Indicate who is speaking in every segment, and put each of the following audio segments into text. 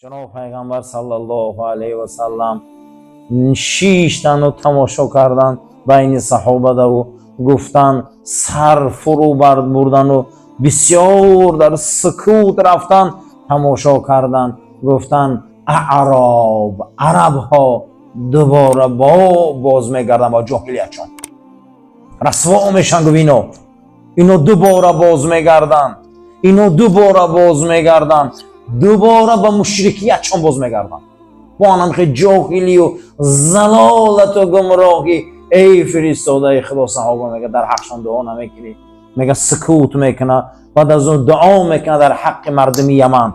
Speaker 1: Ҷаноб пайғамбар саллаллоҳу алайҳи васаллам шиштану тамошо кардан байни саҳобадаву гуфтан, сар фурӯ бурдану бисёр дар сукут рафтан, тамошо кардан, гуфтан: аъроб, арабҳо дубора боз мегарданд ба ҷоҳилиятшон, расво мешанд. Гуфт: ино дубора боз мегарданд, ино дубора боз мегарданд, дубора ба мушрикиятшон боз мегарданд, бо анамхе ҷоҳилию залолату гумроҳӣ. Эй фиристодаи Худо, саҳоба мега, дар ҳақшон дуо намекунӣ? Мега, сукут мекуна, баъд аз он дуо мекуна дар ҳаққи мардуми Яман,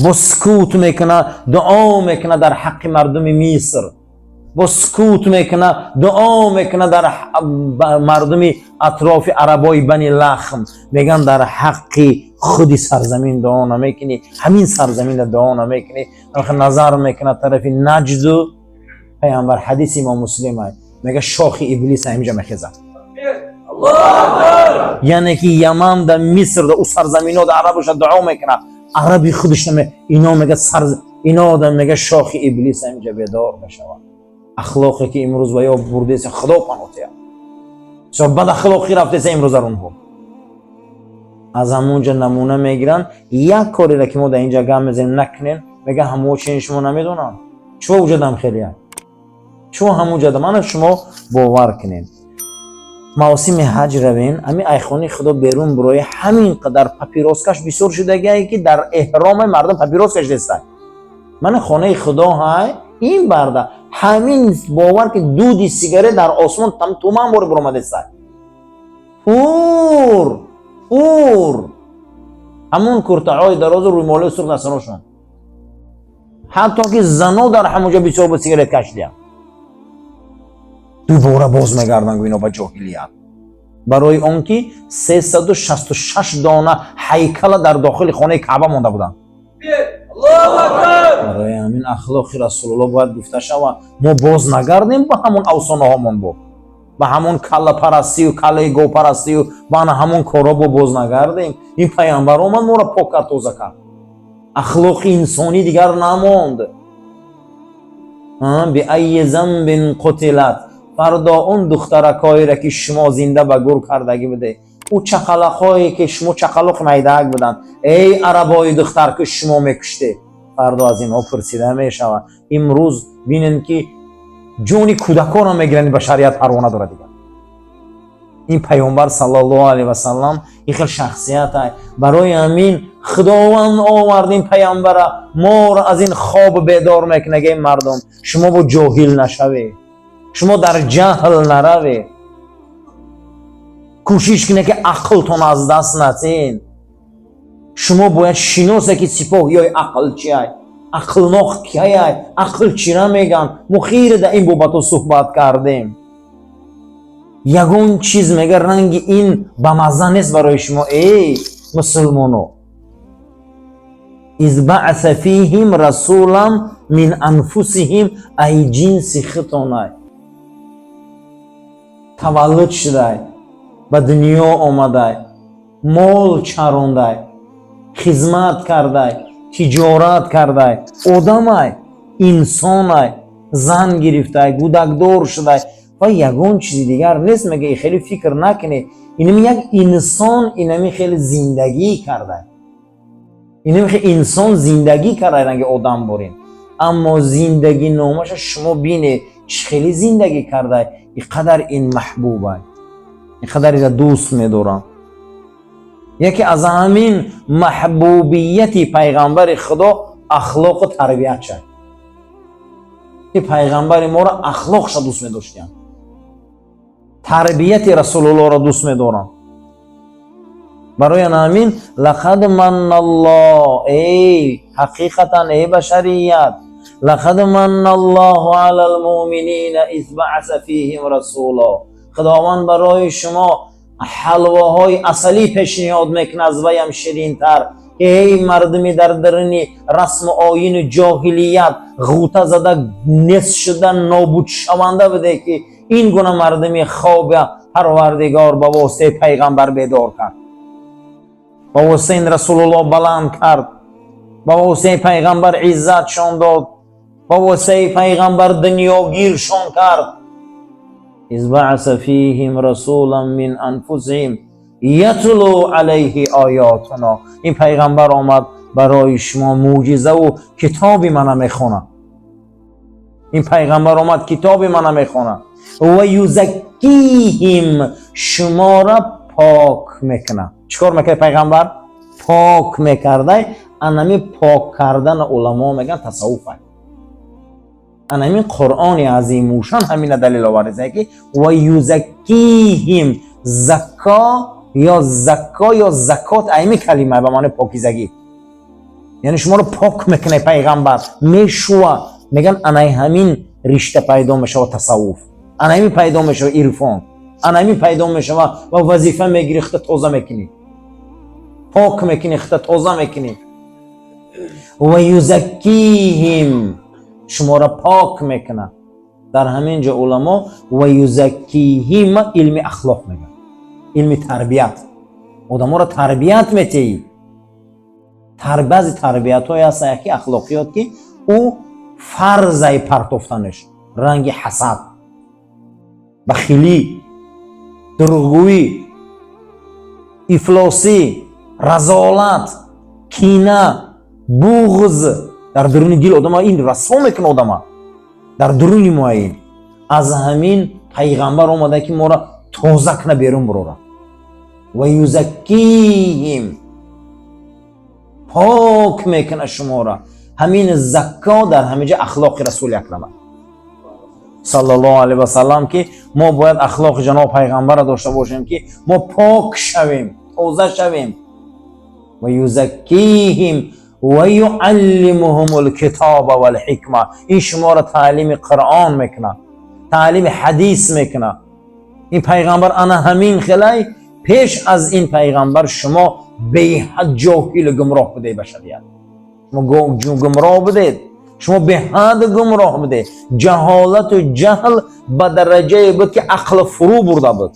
Speaker 1: бо сукут мекуна, дуо мекуна дар ҳаққи мардуми Миср, бо сукут мекуна, дуо мекуна дар мардуми атрофи арабои Бани Лахм. Меган, дар ҳаққи худи сарзамин дуо намекунӣ? Ҳамин сарзаминда дуо намекунӣ? Назар мекуна тарафи Наҷду пайғамбар, ҳадиси имом Муслим, мега, шохи Иблис ҳаминҷа мехезад, яъне ки Яман да, Миср да, ӯ сарзамино да арабоша дуо мекунад, араби худаш ино мега, сар ино да, мега, шохи Иблис ҳаминҷа бедор мешавад. Ахлоқе ки имрӯз ба ё бурдеса, Худо паноҳ диҳад, бисёр бадахлоқӣ рафтеса имрӯз дар онҳо. Аз ҳамонҷа намуна мегиранд. Як кореро ки мо дар инҷа гап мезанем, накунем, мега, ҳамао чени шумо намедонам чӯ вуҷудам хелия чӯ ҳамуҷада. Мана, шумо бовар кунед, мавсими ҳаҷ равен, ҳами айхони Худо берун бирои, ҳамин қадар папироскаш бисёр шудагие, ки дар эҳроми мардум папироскаш нестай. Мана, хонаи Худо ҳай, ин барда ҳамин, бовар ки дуди сигарет дар осмон туман бори биромадестай, пур пур ҳамун куртаҳои дарозу рӯймолои сурх дастоношон, ҳатто ки зано дар ҳамонҷо бисёр бо сигарет кашидиям. Дубора боз мегарданд ино ба ҷоҳилият, барои он ки 366 дона ҳайкала дар дохили хонаи Каъба монда буданд. Барои ҳамин ахлоқи Расулулло бояд гуфта шавад, мо боз нагардем ба ҳамон афсонаҳомон, бо ба ҳамон каллапарастию каллаи говпарастию ба ана ҳамон корҳо бо боз нагардем. Ин пайғамбар омад, моро пок кард, тоза кард, ахлоқи инсонӣ дигар намонд. بأي ذنب قتلت. Фардо он духтаракҳоеро, ки шумо зинда ба гур кардагӣ буде, ӯ чақалақҳое, ки шумо чақалоқ майдаак буданд, эй арабои духтар, ки шумо мекуштед, фардо аз инҳо пурсида мешавад. Имрӯз бинем, ки ҷони кӯдаконро мегиранд, ба шариат парво надорад дигар. Ин пайғамбар саллаллоҳу алайҳи васаллам ин хел шахсият ай. Барои ҳамин Худованд овард ин пайғамбара, моро аз ин хоб бедор мекунад. Эй мардум, шумо бо ҷоҳил нашавед, шумо дар ҷаҳл наравед, кӯшиш кунед, ки ақлтон аз даст натен. Шумо бояд шиносе, ки сипоҳиёи ақл чиай, ақлноқ кияй, ақл чира мегӯянд. Мо хеле дар ин бобато суҳбат кардем. Ягон чиз, мега, ранги ин бамазза нест барои шумо, эй мусулмоно. إذ بعث فيهم رسولا من أنفسهم, ай ҷинси хитонай таваллуд шудай, ба дунё омадай, мол чарондай, хизмат кардай, тиҷорат кардай, одамай, инсонай, зан гирифтай, гудакдор шудай ва ягон чизи дигар нест. Мега, и хеле фикр накунед, инами як инсон, инами хеле зиндагӣ кардай, инами хеле инсон зиндагӣ кардай, ранги одам борин. Аммо зиндагӣ номаша шумо бинед, чӣ хеле зиндагӣ кардай, и қадар ин маҳбубай, ин қадар ира дӯст медорам. Яке аз ҳамин маҳбубияти пайғамбари Худо ахлоқу тарбиятша, ки пайғамбари моро ахлоқша дӯст медоштиям, тарбияти Расулуллоҳро дӯст медорам. Барои ҳамин لقد من الله, эй ҳақиқатан, эй башарият, لقد من الله على المؤمنين إذ بعث فيهم رسولا. Худованд барои шумо ҳалвоҳои асалӣ пешниҳод мекунад, аз ваям ширинтар. Эй мардуми дар даруни расму оину ҷоҳилият ғӯта зада, нест шуда, нобудшаванда буде, ки ин гуна мардуми хоба Парвардигор ба воситаи пайғамбар бедор кард, ба воситаи ин Расулуллоҳ баланд кард. Ба воситаи пайғамбар иззатшон дод, ба воситаи пайғамбар дунёгиршон кард. Из баъаса фиҳим расулан мин анфусиҳим ятлу алайҳи оятуно. Ин пайғамбар омад, барои шумо мӯъҷизаву китоби мана мехонад. Ин пайғамбар омад, китоби мана мехонад. Ва юзаккиҳим, шуморо пок мекунад. Чӣ кор мекард пайғамбар? Пок мекардай. Анами пок кардана уламо мегӯянд, тасаввуф. Анамин Қуръони азимушшон ҳамина далел овардеса, ки ва юзаккиҳим. Закко ё закко ё закот, айми калима ба маънои покизагӣ, яъне шуморо пок мекунад пайғамбар, мешува. Мегӯянд, анаи ҳамин ришта пайдо мешава тасаввуф, ана ҳамин пайдо мешава ирфон, ана ҳамин пайдо мешава ва вазифа мегирӣ, худта тоза мекунӣ, пок мекунӣ, худта тоза мекунӣ. Ва юзаккиҳим, шуморо пок мекунад. Дар ҳамин ҷо уламо ва юзаккиҳим илми ахлоқ мегӯянд, илми тарбият, одаморо тарбият метеҳӣ. Баъзе тарбиятҳое ҳастанд, ки ахлоқиёт, ки ӯ фарзай партофтанаш, ранги ҳасад, бахилӣ, дурӯғгӯӣ, ифлосӣ, разолат, кина, буғз дар дуруни дил одама ин расво мекунад одама дар дуруни муайин. Аз ҳамин пайғамбар омада, ки моро тоза куна, берун бурора. Ва юзаккиҳим, пок мекунад шуморо. Ҳамин закко дар ҳамин ҷо ахлоқи Расули Акрама саллаллоҳу алайҳи васаллам, ки мо бояд ахлоқи ҷаноб пайғамбарро дошта бошем, ки мо пок шавем, тоза шавем. Ва юзаккиҳим ва юаллимуҳум лкитоба валҳикма. Ин шуморо таълими Қуръон мекунад, таълими ҳадис мекунад ин пайғамбар. Ана ҳамин хелай пеш аз ин пайғамбар шумо беҳад ҷоҳилу гумроҳ будед, башарият, шумо гумроҳ будед, шумо беҳад гумроҳ будед. Ҷаҳолату ҷаҳл ба дараҷае буд, ки ақл фурӯ бурда буд.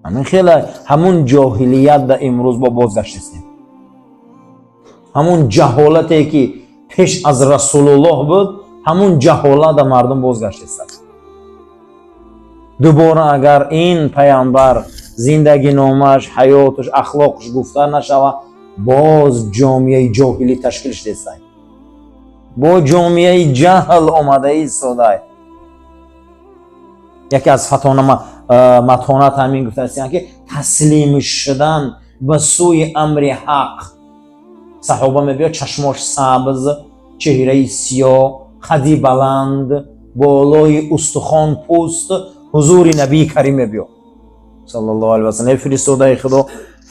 Speaker 1: Ҳамин хеле ҳамун ҷоҳилият да имрӯз бо бозгаштистем. Ҳамун ҷаҳолате, ки пеш аз Расулуллоҳ буд, ҳамун ҷаҳолат да мардум бозгаштистад дубора. Агар ин пайғамбар зиндагиномаш, ҳаёташ, ахлоқаш гуфта нашава, боз ҷомеаи ҷоҳилӣ ташкил шудестай, бо ҷомеаи ҷаҳл омада истодай. Яке аз фатона матонат ҳамин гуфтаастиян, ки таслим шудан ба сӯи амри ҳақ. Саҳоба мебиёд, чашмош сабз, чеҳраи сиёҳ, қади баланд, болои устухон пӯст, ҳузури Набии Карим мебиёд саллаллоҳу алайҳи васаллам. Эй фиристодаи Худо,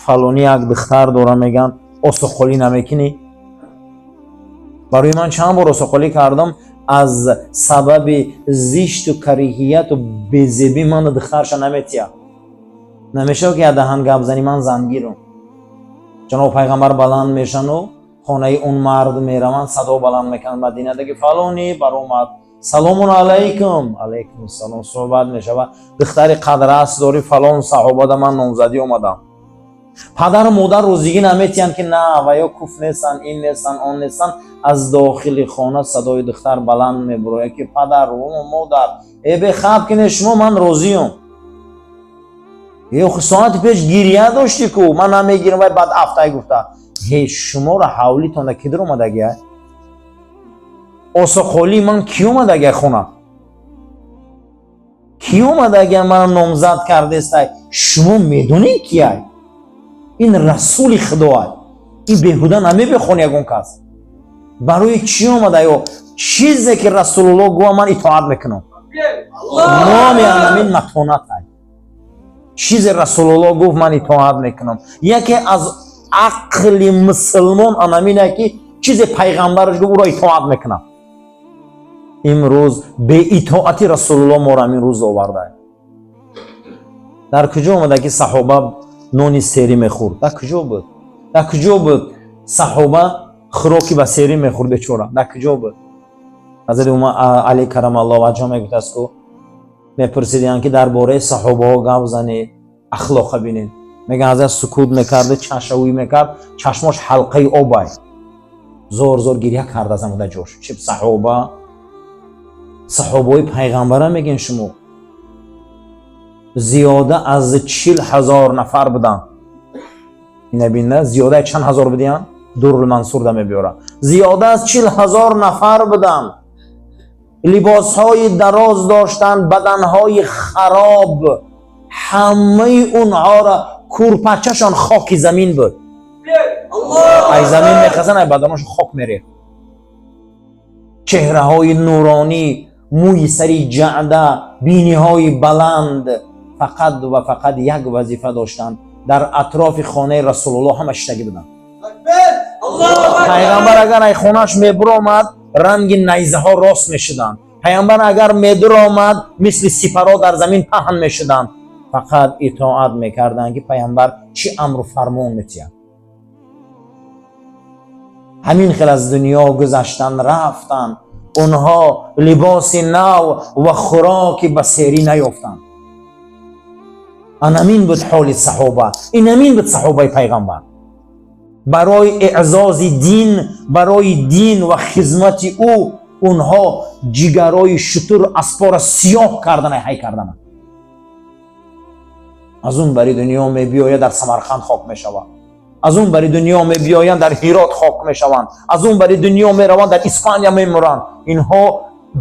Speaker 1: фалонӣ як духтар дора, мегӯянд, осоқолӣ намекунӣ барои ман? Чанд бор осоқолӣ кардам, аз сабаби зишту кариҳияту безебӣ мана духтарша наметиҳад. Намешавад, ки ядаҳан гап зани, ман зангирам. Ҷаноб пайғамбар баланд мешану хонаи он мард мераванд, садо баланд мекунанд Мадинадаги: «Фалонӣ баромад, салому алайкум». Алайкум ассалом. Суҳбат мешавад: «Духтари қадрас дори, фалон саҳобада ман номзадӣ омадам». Падару модар розигӣ наметиҳанд, ки на, ва ё куф нестанд, ин нестанд, он нестанд. Аз дохили хона садои духтар баланд мебурояд, ки: «Падару модар, э, бехаб кине шумо, ман розиюм». «Ё, соати пеш гирия доштӣ ку, ман намегирам, вай баъд афтай», гуфта. «Ҳе, шуморо ҳавлитонда ки даромадагия? Осоқолии ман кӣ омадагия хона? Кӣ омадагия, мана номзад кардестай? Шумо медонед, кияй? Ин Расули Худоай. Ин беҳуда намебехон ягон кас. Барои чӣ омада? Ё чизе, ки Расулуллоҳ гӯва, ман итоат мекунам». Номи анамин матонат ай. Чизе Расулуллоҳ гуфт, ман итоат мекунам. Яке аз ақли мусулмон анамине, ки чизе пайғамбараш гуфт, ӯро итоат мекунам. Имрӯз беитоати Расулуллоҳ моро ҳамин рӯз оварда. Дар куҷо омада, ки саҳоба нони серӣ мехӯрд? Дар куҷо буд? Дар куҷо буд саҳоба хӯроки ба серӣ мехӯрд, бечора? Дар куҷо буд? Ҳазрати Али карамаллоҳ ваҷҳа мегуфтааст ку, мепурсидиянд, ки дар бораи саҳобаҳо гап занед, ахлоқа бинед. Меган, ҳазрат сукут мекард, чашавӣ мекард, чашмош ҳалқаи обай, зор зор гирья карда аз амуда ҷош. Чи саҳоба, саҳобаҳои пайғамбара мегӯен шумо, зиёда аз 40 000 нафар буданд. Ина бинна, зиёда чанд ҳазор будиянд? Дуррулмансурда мебиёра, зиёда аз 40 000 нафар буданд. Либосҳои дароз доштанд, баданҳои хароб, ҳамаи онҳоро курпачашон хоки замин буд. Ай замин мехазан, ай баданошон хок мерехт. Чеҳраҳои нуронӣ, мӯи сари ҷаъда, биниҳои баланд. Фақат ва фақат як вазифа доштанд: дар атрофи хонаи Расулуллоҳ ҳама шиштагӣ буданд. Пайғамбар агар ай хонааш мебуромад, ранги найзаҳо рост мешуданд. Пайғамбар агар медуромад, мисли сипарҳо дар замин паҳн мешуданд. Фақат итоат мекарданд, ки пайғамбар чӣ амру фармон метиҳад. Ҳамин хел аз дунё гузаштанд, рафтанд. Онҳо либоси нав ва хӯроки ба серӣ наёфтанд. Анамин буд ҳоли саҳоба, инамин буд саҳобаи пайғамбар. Барои эъзози дин, барои дин ва хизмати ӯ онҳо ҷигарои шутур, аспора сиёҳ кардана, ҳай кардана. Аз он бари дунё мебиёяд, дар Самарқанд хок мешавад. Аз он бари дунё мебиёянд, дар Ҳирот хок мешаванд. Аз он бари дунё мераванд, дар Испания мемуранд. Инҳо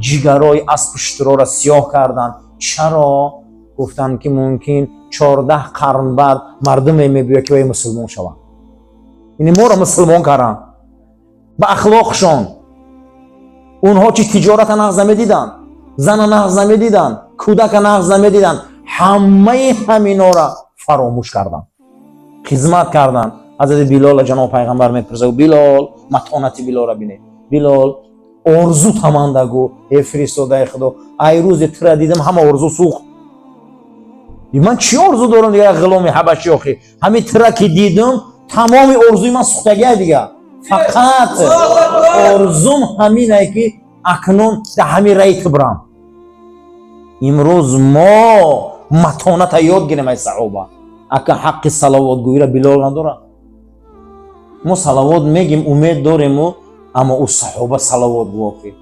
Speaker 1: ҷигарои аспу шутурора сиёҳ карданд. Чаро? Гуфтанд, ки мумкин 14 қарн баъд мардуме мебиёяд, ки вай мусулмон шаванд. Яъне моро мусулмон карданд ба ахлоқшон. Онҳо чи тиҷората нағз намедиданд, зана нағз намедиданд, кӯдака нағз намедиданд. Ҳамаи ҳаминора фаромӯш карданд, хизмат карданд. Ҳазрати Билола ҷаноб пайғамбар мепурсад: «Билол», матонати Билолра бинед, «Билол, орзу тамандагу». «Э фиристодаи Худо, ай рӯзе тура дидам, ҳама орзу сӯхт. Ман чӣ орзу дорам дига, як ғуломи ҳабашӣ? Охи, ҳамин тура ки дидам, тамоми орзуи ман сӯхтагия. Дига фақат орзум ҳаминае, ки акнун дар ҳамин раи ту бирам». Имрӯз мо матоната ёд гирем ай саҳоба. Ака, ҳаққи салавотгӯиро Билол надорад. Мо салавот мегим, умед дорему, аммо ӯ саҳоба салавотгӯ. Охи,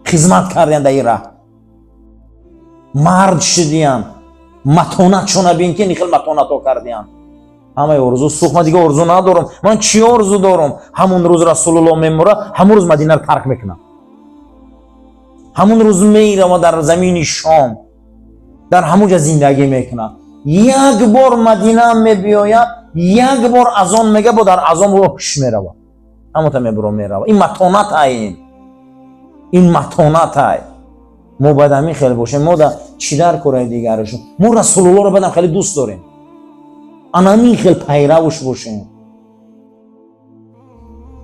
Speaker 1: хизмат кардиян, дар ин раҳ мард шудиян. Матонатшона бин, ки нихел матонатҳо кардиян. Ҳамаи орзу сӯхт, ман дига орзу надорам. Ман чӣ орзу дорам? Ҳамун рӯз Расулулло мемура, ҳамун рӯз Мадинаро тарк мекунам, ҳамун рӯз мерава дар замини Шом, дар ҳамун ҷа зиндагӣ мекунад. Як бор Мадина мебиёяд, як бор азон мега, бо дар азон ҳуш мерава, ҳамонта мебуро, мерава. Ин матонат ай, ин матонат ай. Мо бояд ҳамин хел бошем. Мо да чӣ дар кораи дигарашон? Мо Расулуллоро баъдам хеле дӯст дорем, ана ҳамин хел пайравш бошем.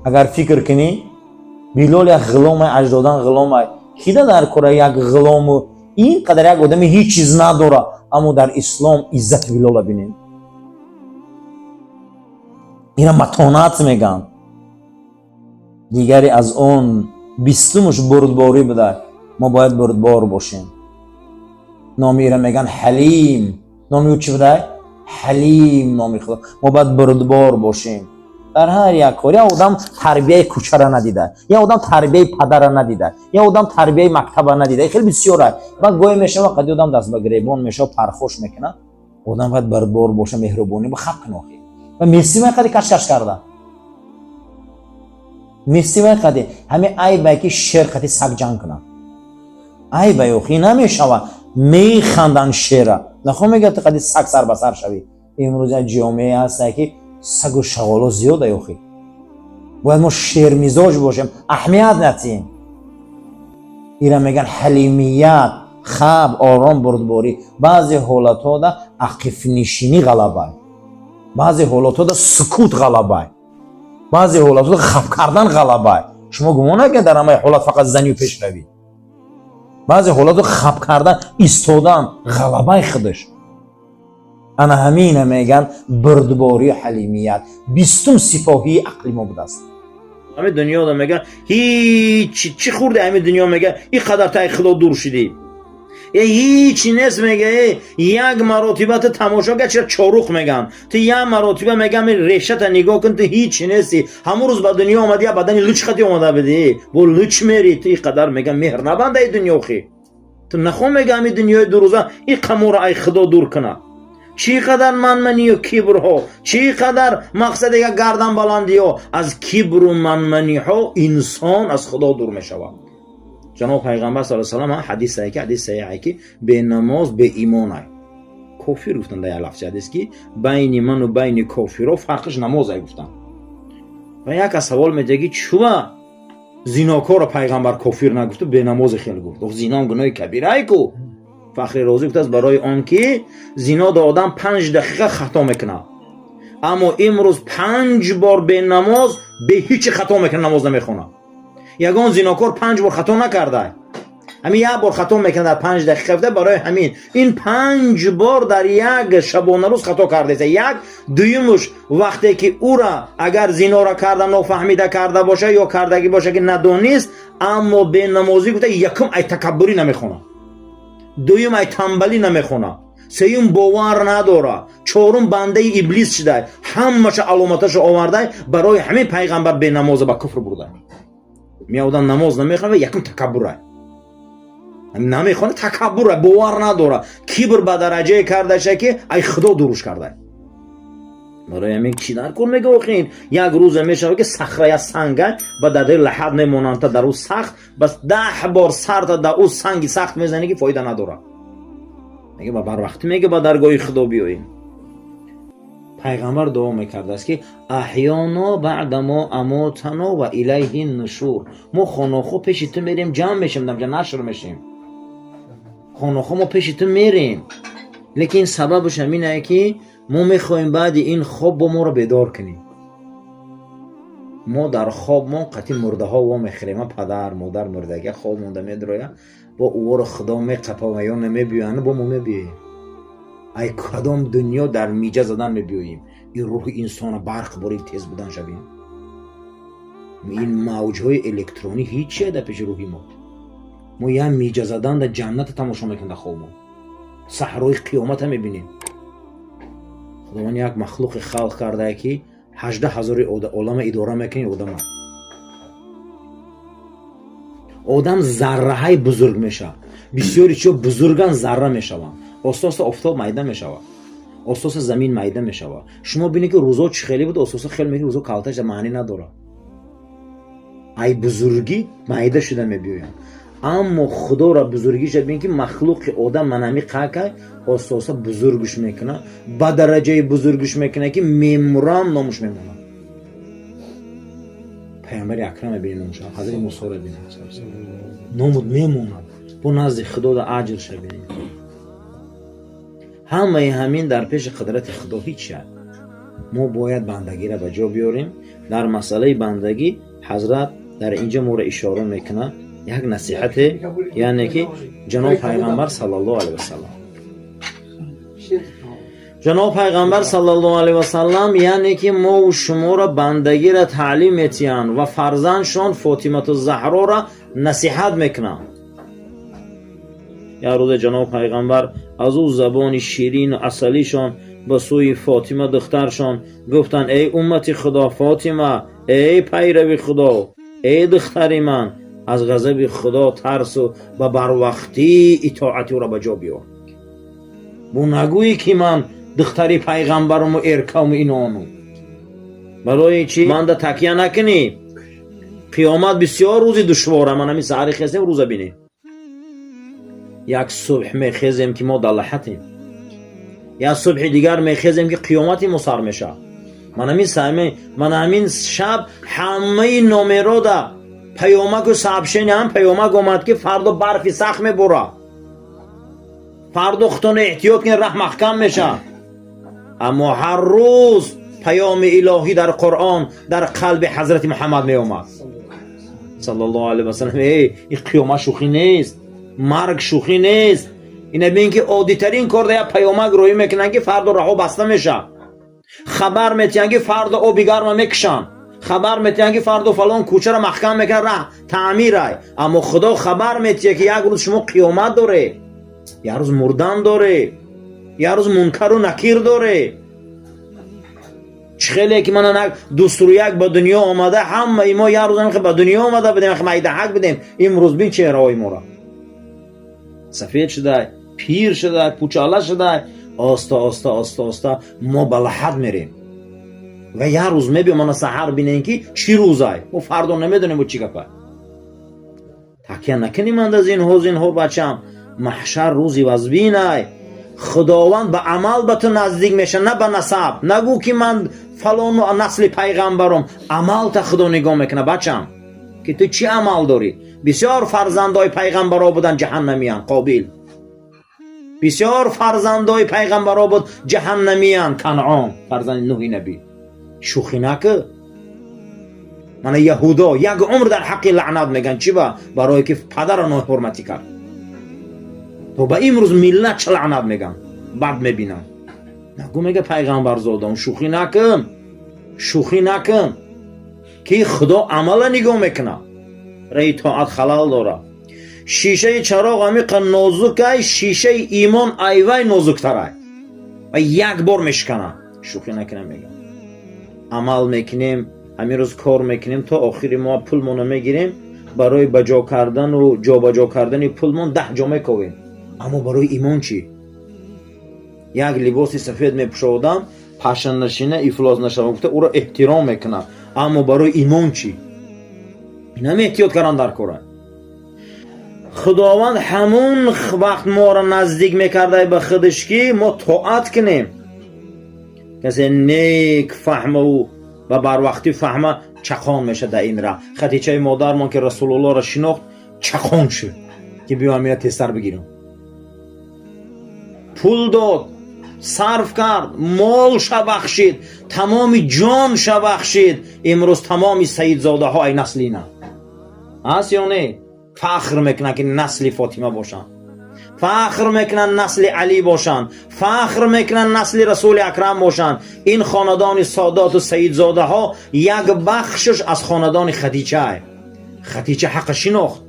Speaker 1: Агар фикр кунӣ, Билол як ғуломай, аҷдодан ғуломай. Кида дар кора як ғулому ин қадар як одами ҳеҷ чиз надора? Аммо дар ислом иззати Билола бинем. Ина матонат мегӯянд. Дигаре аз он 20-умуш бурдборӣ буда. Мо бояд бурдбор бошем. Номи ира мегӯянд Ҳалим. Номи ӯ чӣ буда? Ҳалим, номи Худо. Мо бояд бурдбор бошем дар ҳар як кор. Як одам тарбияи кӯчара надида, як одам тарбияи падара надида, як одам тарбияи мактаба надида, хеле бисёра. Баъд гоҳе мешава, қади одам даст ба гиребон мешава, пархош мекунад. Одам бояд бурдбор боша, меҳрубонӣ ба хаб кун. Охи, ва Месси вай қади кашкаш карда, Месси вай қади ҳамин айбае, ки шер қади саг ҷанг кунад, айбае. Охи, намешава. Механданд шера, нахо мегӯяд, ту қади саг сар ба сар шавӣ. Имрӯз як ҷомеае ҳастае, ки сагу шағоло зиёда. Охи, бояд мо шермизоҷ бошем, аҳамият натиҳем. Ира мегӯянд ҳалимият, хаб, ором, бурдборӣ. Баъзе ҳолатҳода ақифнишинӣ ғалабай, баъзе ҳолатҳода сукут ғалабай, баъзе ҳолатҳода хаб кардан ғалабай. Шумо гумон накунед, дар ҳамаи ҳолат фақат занию пешравӣ. Баъзе ҳолатҳо хаб кардан, истодан ғалабаи худаш. Ана ҳамина мегӯянд бурдборию ҳалимият. 20-ум сипоҳии ақли мо будааст. Ҳамин дунёда, мегӯянд, ҳеҷ чӣ хӯрди, ҳамин дунё, мегӯяд, ин қадар таи Худо дур шудӣ. Э, ҳичи нест, мега. Э, як маротиба ту тамошо ка, чира чорух меган, ту як маротиба мегам, решата нигоҳ кун, ту ҳичи нести. Ҳамун рӯз ба дунё омади, я бадани луч хати омада бидӣ, бо луч мери. Ту ин қадар, мегам, меҳр набандаи дунёхи ту нахо, мега, ҳами дунёи дурӯза ин қамора ай Худо дур куна. Чӣ қадар манманию кибрҳо, чӣ қадар мақсадега гарданбаландиҳо. Аз кибру манманиҳо инсон аз Худо дур мешавад. Ҷаноб Пайғамбар са салам ҳадисае ки ҳадис саҳиҳе ки бенамоз беимонай, кофир гуфтанд. Дар як лафзи ҳадис ки байни ману байни кофиро фарқиш намозай гуфтанд. Ва як аз савол медиҳад ки чува зинокорро Пайғамбар кофир нагуфту бенамозе хел гуфт? Зиноам гуноҳи кабирай ку. Фахри Розӣ гуфтааст, барои он ки зино да одам 5 дақиқа хато мекунад, аммо имрӯз панҷ бор бенамоз бе ҳичи хато мекунад, намоз намехонад. Ягон зинокор панҷ бор хато накарда, ҳамин як бор хато мекунад дар 5 дақиқа гуфта. Барои ҳамин ин панҷ бор дар як шабонарӯз хато кардааст. Як дуюмуш, вақте ки ӯра агар зинора карда, нофаҳмида карда боша ё кардагӣ боша ки надонист, аммо бенамозӣ гуфта, якум, ай такаббурӣ намехонад, дуюм, ай тамбалӣ намехонад, сеюм, бовар надорад, чорум, бандаи иблис шудай. Ҳамаша аломаташо овардай. Барои ҳамин Пайғамбар бенамоза ба куфр бурда. Меодам намоз намехонад, якум такаббурай намехонад, такаббура, бовар надорад, кибр ба дараҷае кардаша ки ай Худо дуруш кардай. Барои ҳамин чӣ дар кор мега? Охин як рӯзе мешавад ки сахра, я санга ба дар лаҳат мемонанд, та дар ӯ сахт бас 10 бор сарта дар ӯ санги сахт мезанӣ ки фоида надорад. Мега, ба барвақтӣ, мега, ба даргоҳи Худо биёем. Пайғамбар дуо мекардааст ки أحيانا بعد ما أماتنا وإليه النشور. Мо хонохо пеши ту мерем, ҷамъ мешем, дамҷа нашр мешем. Хонохо мо пеши ту мерем, лекин сабабаш ҳаминае ки мо мехоҳем баъди ин хоб бо моро бедор кунӣ. Мо дар хоб мо қатъи мурдаҳо во мехӯрем. Ма падар, модар мурдага хоб монда медроя, бо ӯро Худо меқапа ё намебиёянд, бо мо мебиёем. Ай кадом дунё дар миҷа задан мебиёем? Ин рӯҳи инсона барқ бори тез будан шавем. Ин мавҷҳои электронӣ ҳиче дар пеши рӯҳи мо. Мо як миҷа задан дар ҷанната тамошо мекунем, дар хоб мо саҳрои қиёмата мебинем. Худованд як махлуқе халқ кардае ки 18 ҳазори олама идора мекунед. Одама, одам зарраҳаи бузург мешавад. Бисёри чиё бузурган, зарра мешаванд. Оста оста офтоб майда мешавад, оста оста замин майда мешавад. Шумо бинед ки рӯзо чӣ хеле буд, оста оста хел мекунед, рӯзо калташа маънӣ надорад, ай бузургӣ майда шуда мебиёянд. Аммо Худоро бузургиша бин ки махлуқи одам манами қакай оста оста бузургш мекунад, ба дараҷаи бузургш мекунад ки мемурам, номуш мемонад. Пайғамбари акрам бинед номуша, Ҳазрати Мусоро бинед, номуд мемонад, бо назди Худода аҷрша бинед. Ҳамаи ҳамин дар пеши қудрати Худо ҳеҷ шад. Мо бояд бандагиро ба ҷо биёрем. Дар масъалаи бандагӣ ҳазрат дар инҷо моро ишора мекунад як насиҳате, яъне ки ҷаноб Пайғамбар саллаллоҳу алайҳи васаллам, ҷаноб Пайғамбар саллаллоҳу алайҳи васаллам, яъне ки мову шуморо бандагиро таълим метиҳанд ва фарзандшон Фотимату Заҳрора насиҳат мекунанд. Як рӯзе ҷаноб Пайғамбар аз ӯ забони ширину асалишон ба сӯи Фотима, духтаршон, гуфтанд: «Эй уммати Худо, Фотима, эй пайрави Худо, эй духтари ман, аз ғазаби Худо тарсу ба барвақтӣ итоати ӯро ба ҷо биёр. Бо нагӯӣ ки ман духтари пайғамбаруму эркаму инону. Барои чӣ манда такя накунӣ? Қиёмат бисёр рӯзи душвора.» Ман ҳамин саҳари хезем, рӯза бинем, як субҳ мехезем ки мо дар лаҳатем, як субҳи дигар мехезем ки қиёмати мо сар мешавад. Ман ҳамин сами, ман ҳамин шаб ҳамаи номерода паёмаку сообщение ҳам паёмак омад ки фардо барфи сахт мебора, фардо худтон эҳтиёт кунед, раҳ маҳкам мешавад. Аммо ҳар рӯз паёми илоҳӣ дар Қуръон дар қалби Ҳазрати Муҳаммад меомад саллаллоҳу алайҳи васаллам: «Эй, ин қиёмат шӯхӣ нест, марг шӯхӣ нест.» Ина бин ки оддитарин кор да як паёмак роҳӣ мекунанд ки фардо раҳо баста мешавад, хабар метиҳанд ки фардо оби гарма мекушанд, хабар метиҳанд ки фардо фалон кӯчаро маҳкам мекунад, раҳ таъмирай. Аммо Худо хабар метиҳад ки як рӯз шумо қиёмат доред. Як рӯз мурдан доре, як рӯз мункару накир доре. Чӣ хеле ки мана дустуру як ба дунё омада, ҳамаи мо як рӯз ба дунё омада будем, майдаҳак будем. Имрӯз бин чеҳраҳои моро: сафед шудай, пир шудай, пучала шудай. Оста оста, оста оста мо ба лаҳад мерем ва як рӯз мебиём. Мана саҳар бинем, ки чӣ рӯзай, мо фардо намедонем бо чӣ гапа. Такя накунӣ манда, зинҳо, зинҳо, бачам. Маҳшар рӯзи вазбинай. Худованд ба амал ба ту наздик меша, на ба насаб. Нагӯ, ки ман фалону насли пайғамбаром. Амалта Худо нигоҳ мекунад, бачам, ки ту чӣ амал дорӣ. Бисёр фарзандои пайғамбаро буданд, ҷаҳаннамиян. Қобил. Бисёр фарзандои пайғамбаро буд, ҷаҳаннамиян. Канъон, фарзанди Нуҳи набӣ. Шӯхӣ накӣ. Мана яҳудо як умр дар ҳаққи лаънат меган. Чӣ ба? Барое ки падара ноҳурматӣ кард. То ба имрӯз миллат ча лаънат меган, бад мебинанд. Нагӯ, мега пайғамбарзодон. Шӯхӣ накун, шӯхӣ накун, ки Худо амала нигоҳ мекунад. Раи тоат халал дорад. Шишаи чароғ амиқа нозукай, шишаи имон айвай нозуктарай ва як бор мешиканад. Шӯхӣ накунам, мегам. Амал мекунем, ҳамин рӯз кор мекунем, то охири моҳ пулмонро мегирем. Барои баҷо кардану ҷобаҷо кардани пулмон 10 ҷо мековем. Аммо барои имон чӣ? Як либоси сафед мепӯшодам, пашанашина ифлос нашава гуфта, ӯро эҳтиром мекунам. Аммо барои имон чӣ? Инам эҳтиёт кардан дар кора. Худованд ҳамун вақт моро наздик мекардай ба худаш, ки мо тоат кунем. Касе нек фаҳмаву ва барвақтӣ фаҳма, чақон мешад дар ин раҳ. Хатичаи модармон, ки Расулуллоҳро шинохт, чақон шуд, ки биёам, я тезтар бигирам. Пул дод, сарф кард, молша бахшид, тамоми ҷонша бахшид. Имрӯз тамоми саидзодаҳо ай насли ина аст ё не? Фахр мекунанд, ки насли Фотима бошанд, фахр мекунанд, насли Алӣ бошанд, фахр мекунанд, насли Расули Акрам бошанд. Ин хонадони содоту саидзодаҳо як бахшаш аз хонадони Хадича. Хадича ҳаққа шинохт.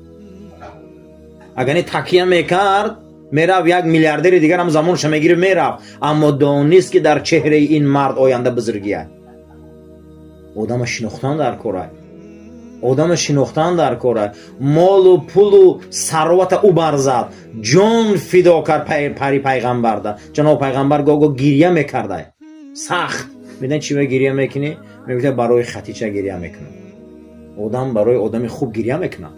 Speaker 1: Агар не такя мекард, мерафт, як миллиардери дигар ҳам замонша мегирифт, мерафт. Аммо донист, ки дар чеҳраи ин мард оянда бузургия. Одама шинохтан дар корай, одама шинохтан дар кора. Молу пулу сарвата ӯ барзад, ҷон фидо кард пари пайғамбарда. Ҷаноб пайғамбар гого гирья мекардай сахт. Медан, чӣ ба гирья мекунӣ? Мегуфта: «Барои Хатича гирья мекунам». Одам барои одами хуб гирья мекунад.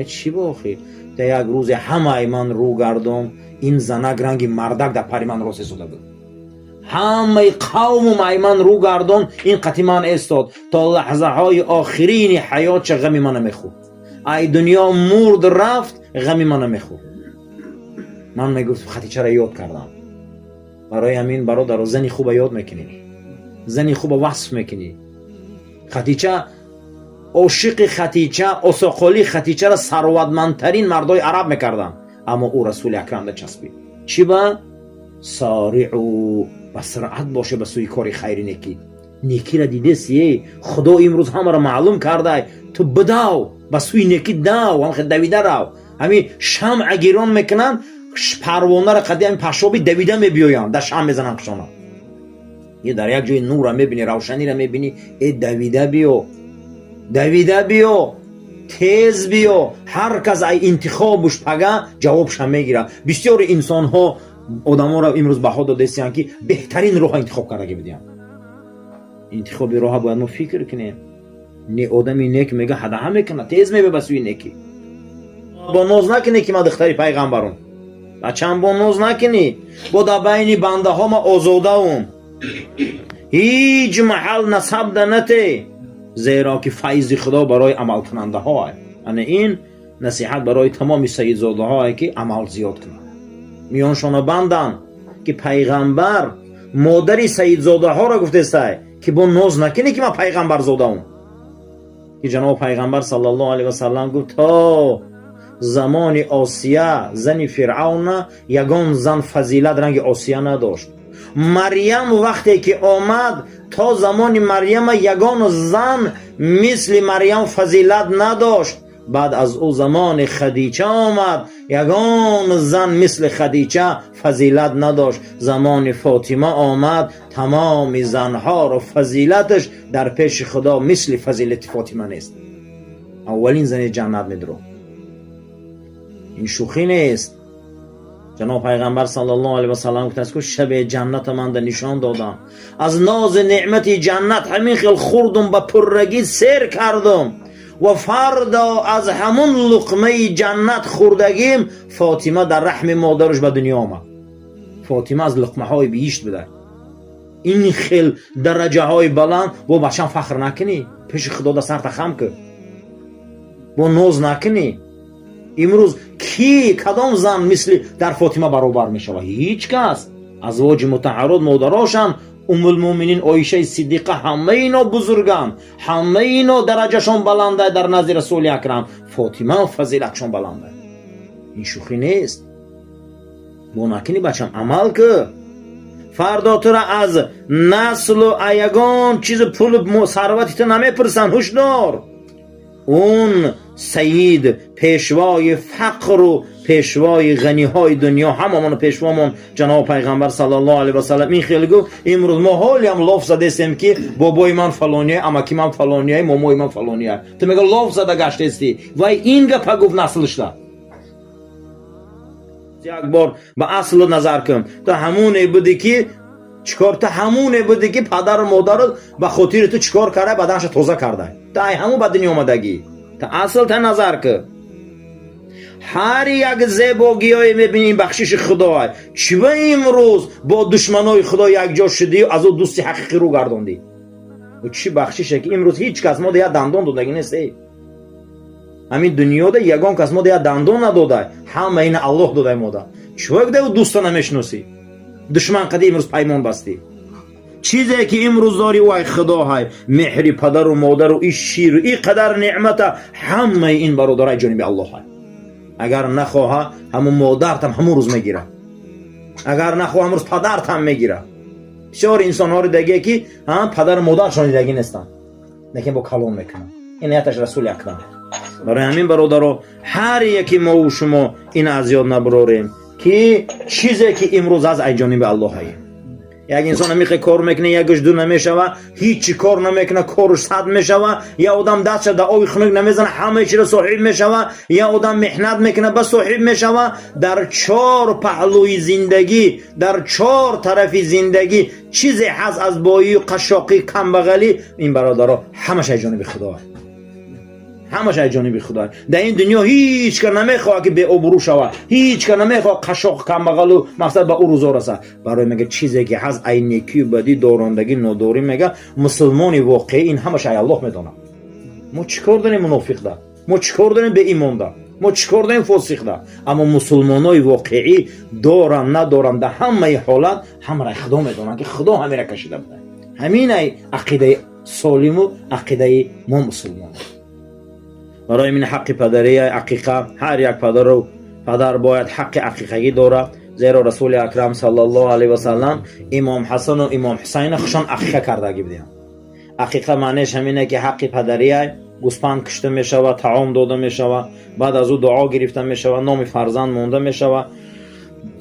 Speaker 1: Чӣ ба охир? Да як рӯзе ҳамаи ман рӯ гардон, ин занак ранги мардак дар пари ман рост истода буд. Ҳамаи қавмум ай ман рӯ гардон, ин қати ман эстод. То лаҳзаҳои охирини ҳаётша ғами мана мехӯрд. Ай дунё мурд, рафт, ғами мана мехӯрд. Ман мегуфт: «Хатичаро ёд кардам». Барои ҳамин, бародаро, зани хуба ёд мекунӣ, зани хуба васф мекунӣ. Хатича, ошиқи Хатича, осоқоли Хатичаро сарватмандтарин мардои араб мекарданд. Аммо ӯ Расули Акрамда часпид. Чӣ ба? Сариъу, ба суръат боше ба сӯи кори хайри некӣ. Некиро дидеси, Худо имрӯз ҳамаро маълум кардай. Ту бидав, ба сӯи некӣ дав, ҳамхе давида рав. Ҳамин шамъа гирон мекунанд, парвонаро қади ҳамин пашоби давида мебиёянд, дар шамъ мезананд қишона. Е дар як ҷои нурра мебинӣ, равшаниро мебинӣ, э давида биё, давида биё, тез биё. Ҳар кас ай интихобуш пага ҷавобша мегирад. Бисёри инсонҳо, одаморо имрӯз баҳо додастиянд, ки беҳтарин роҳа интихоб кардаги будиянд. Интихоби роҳа бояд мо фикр кунем. Не, одами нек мега, ҳадаҳа мекунад, тез мебе ба сӯи некӣ. Бо ноз накунӣ, ки ман духтари пайғамбарум. Бачам, бо ноз накунӣ, бо дар байни бандаҳо ма озодаум. Ҳеҷ маҳал насаб да нате, зеро ки файзи Худо барои амалкунандаҳо. Ана ин насиҳат барои тамоми саидзодаҳое, ки амал зиёд кунанд, миёншона банданд, ки пайғамбар модари саидзодаҳоро гуфтестай, ки бо ноз накунӣ, ки ман пайғамбарзодаум. Ки ҷаноби пайғамбар саллаллоҳу алайҳи васаллам гуфт: то замони Осия, зани Фиръавна, ягон зан фазилат ранги Осия надошт. Марьям вақте ки омад, то замони Марьяма ягон зан мисли Марьям фазилат надошт. Баъд аз ӯ замони Хадича омад, ягон зан мисли Хадича фазилат надошт. Замони Фотима омад, тамоми занҳоро фазилаташ дар пеши Худо мисли фазилати Фотима нест. Аввалин зани ҷаннат медро. Ин шӯхӣ нест. Ҷаноб Пайғамбар саллаллоҳу алайҳи васаллам гуфтааст, ки шаби ҷанната манда нишон додам, аз нози неъмати ҷаннат ҳамин хел хӯрдум, ба пуррагӣ сер кардум ва фардо аз ҳамун луқмаи ҷаннат хӯрдагим Фотима дар раҳми модараш ба дунё омад. Фотима аз луқмаҳои биҳишт буда. Ин хел дараҷаҳои баланд. Бо бачам фахр накунӣ, пеши Худо да сарта хам кӯ, бо ноз накунӣ. Имрӯз ки, кадом зан мисли дар Фотима баробар мешавад? Ҳеҷ кас. Азвоҷи мутаҳаррот, модарошам, Уммулмӯминин Оишаи Сиддиқа, ҳамаи ино бузурганд, ҳамаи ино дараҷашон баланда дар назди Расули Акрам. Фотима фазилатшон баланда. Ин шӯхӣ нест. Бо накунӣ, бачам, амал кӯ. Фардо тура аз наслу ягон чизи пулу сарвати ту намепурсанд. Ҳушдор, он саид, пешвои фақру пешвои ғаниҳои дунё, ҳамамон пешвомон ҷаноби Пайғамбар саллаллоҳу алайҳи васаллам ин хел гуфт. Имрӯз мо ҳолиам лоф задестем, ки бобои ман фалония, амаки ман фалония, момои ман фалония. Ту мега лоф зада гаштести. Вай ин гапа гуфт наслишда. Як бор ба аслу назар кун. Ту ҳамоне будӣ, ки чикор? Ту ҳамоне будӣ, ки падару модару ба хотири ту чикор карда, баданша тоза карда. Ту ай ҳамун ба дунё омадагӣ. Ту асл та назар кун. Ҳар як зебогиҳое мебинӣ, ин бахшиши Худоай. Чиба имрӯз бо душманои Худо якҷо шудию аз ӯ дӯсти ҳақиқӣ рӯ гардондӣ? Чӣ бахшише, ки имрӯз ҳеҷ кас мода як дандон додагӣ нест? Эй, ҳамин дунёда ягон кас мода як дандон надодай. Ҳама ина Аллоҳ додай мода. Чиба гуфта ӯ дӯста намешиносӣ, душман қади имрӯз паймон бастӣ? Чизе ки имрӯз дорӣ, вай Худоҳай. Меҳри падару модару и ширу и қадар неъмата, ҳамаи ин, бародарай, ҷониби Аллоҳай. Агар нахоҳа, ҳамун модартам ҳамун рӯз мегирад. Агар нахоҳа, ҳамун рӯз падартам мегирад. Бисёр инсонҳоро дидагие, ки падару модаршон дидагӣ нестанд, лекин бо калом мекунанд. Ин нияташ Расули Акрам. Барои ҳамин, бародаро, ҳар яки мову шумо ин аз ёд набурорем, ки чизе ки имрӯз аст, ай ҷониби Аллоҳае. Як инсон ҳамихе кор мекуна, якаш ду намешава, ҳичи кор намекуна, коруш сад мешава. Як одам дастша дар оби хунук намезана, ҳамаи чиро соҳиб мешава. Як одам меҳнат мекуна, ба соҳиб мешава. Дар чор паҳлӯи зиндагӣ, дар чор тарафи зиндагӣ чизе ҳаст аз боию қашшоқӣ, камбағалӣ, ин, бародаро, ҳамаш аз ҷониби Худо, ҳамаш аз ҷониби Худо. Дар ин дунё ҳеҷ ка намехоҳад, ки беобрӯ шавад, ҳеҷ ка намехоҳад қашшоқ, камбағалу мақсад ба ӯ рӯзо расад. Барои мега, чизе ки ҳаст, ай некию бадӣ, дорондагӣ, нодорӣ, мега, мусулмони воқеӣ ин ҳамаш ай Аллоҳ медонад. Мо чӣ кор дорем мунофиқда? Мо чӣ кор дорем беимонда? Мо чӣ кор дорем фосиқда? Аммо мусулмонои воқеӣ дорам, надорам, дар ҳамаи ҳолат ҳамаро Худо медонанд, ки Худо ҳамира кашида буда. Ҳамин ай ақидаи солиму ақидаи мо мусулмон. Барои ин ҳаққи падарии ақиқа, ҳар як падару падар бояд ҳаққи ақиқагӣ дорад, зеро Расули Акрам саллаллоҳу алайҳи васаллам Имом Ҳасану Имом Ҳусайна хушон ақиқа кардагӣ будиям. Ақиқа маънеш ҳамине, ки ҳаққи падарияй. Гӯспанд кушта мешавад, таом дода мешавад, баъд аз ӯ дуо гирифта мешавад, номи фарзанд монда мешавад,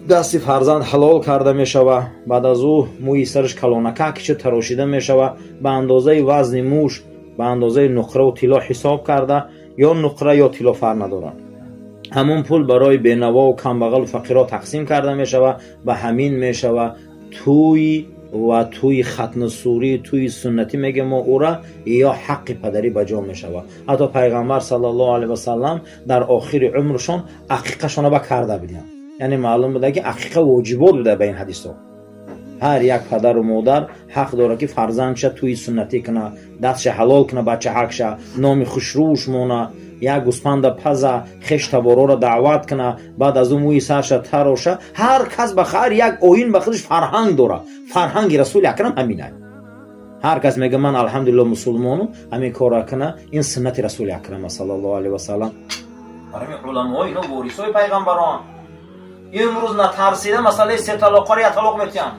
Speaker 1: дасти фарзанд ҳалол карда мешавад, баъд аз ӯ мӯи сараш калонакак кича тарошида мешавад, ба андозаи вазни мӯш, ба андозаи нуқраву тилло ҳисоб карда, ё нуқра ё тилло, фарқ надорад, ҳамон пул барои бенавову камбағалу фақирҳо тақсим карда мешавад. Ба ҳамин мешавад тӯй ва тӯи хатнасурӣ, тӯи суннатӣ мегӯем мо ӯра, ё ҳаққи падарӣ ба ҷо мешавад. Ҳатто Пайғамбар саллаллоҳу алайҳи васаллам дар охири умршон ақиқашона ба карда будиям. Яъне маълум буда, ки ақиқа воҷибот буда. Ба ин ҳадисҳо ҳар як падару модар ҳақ дорад, ки фарзандша тӯи суннатӣ куна, дастша ҳалол куна, бачаҳакша номи хушрӯш мона, як гӯспанда паза, хеш табороро даъват куна, баъд аз ӯ мӯи сарша тароша. Ҳар кас ба ҳар як оин ба худаш фарҳанг дорад. Фарҳанги Расули Акрам ҳаминай. Ҳар кас мега, ман, алҳамдулилло, мусулмону, ҳамин корра куна. Ин суннати Расули Акрам саллаллоҳу алайҳи васаллам. Барои уламои ино ворисои пайғамбарон имрӯз натарсида масъалаи се талоқҳоро як талоқ метиҳанд.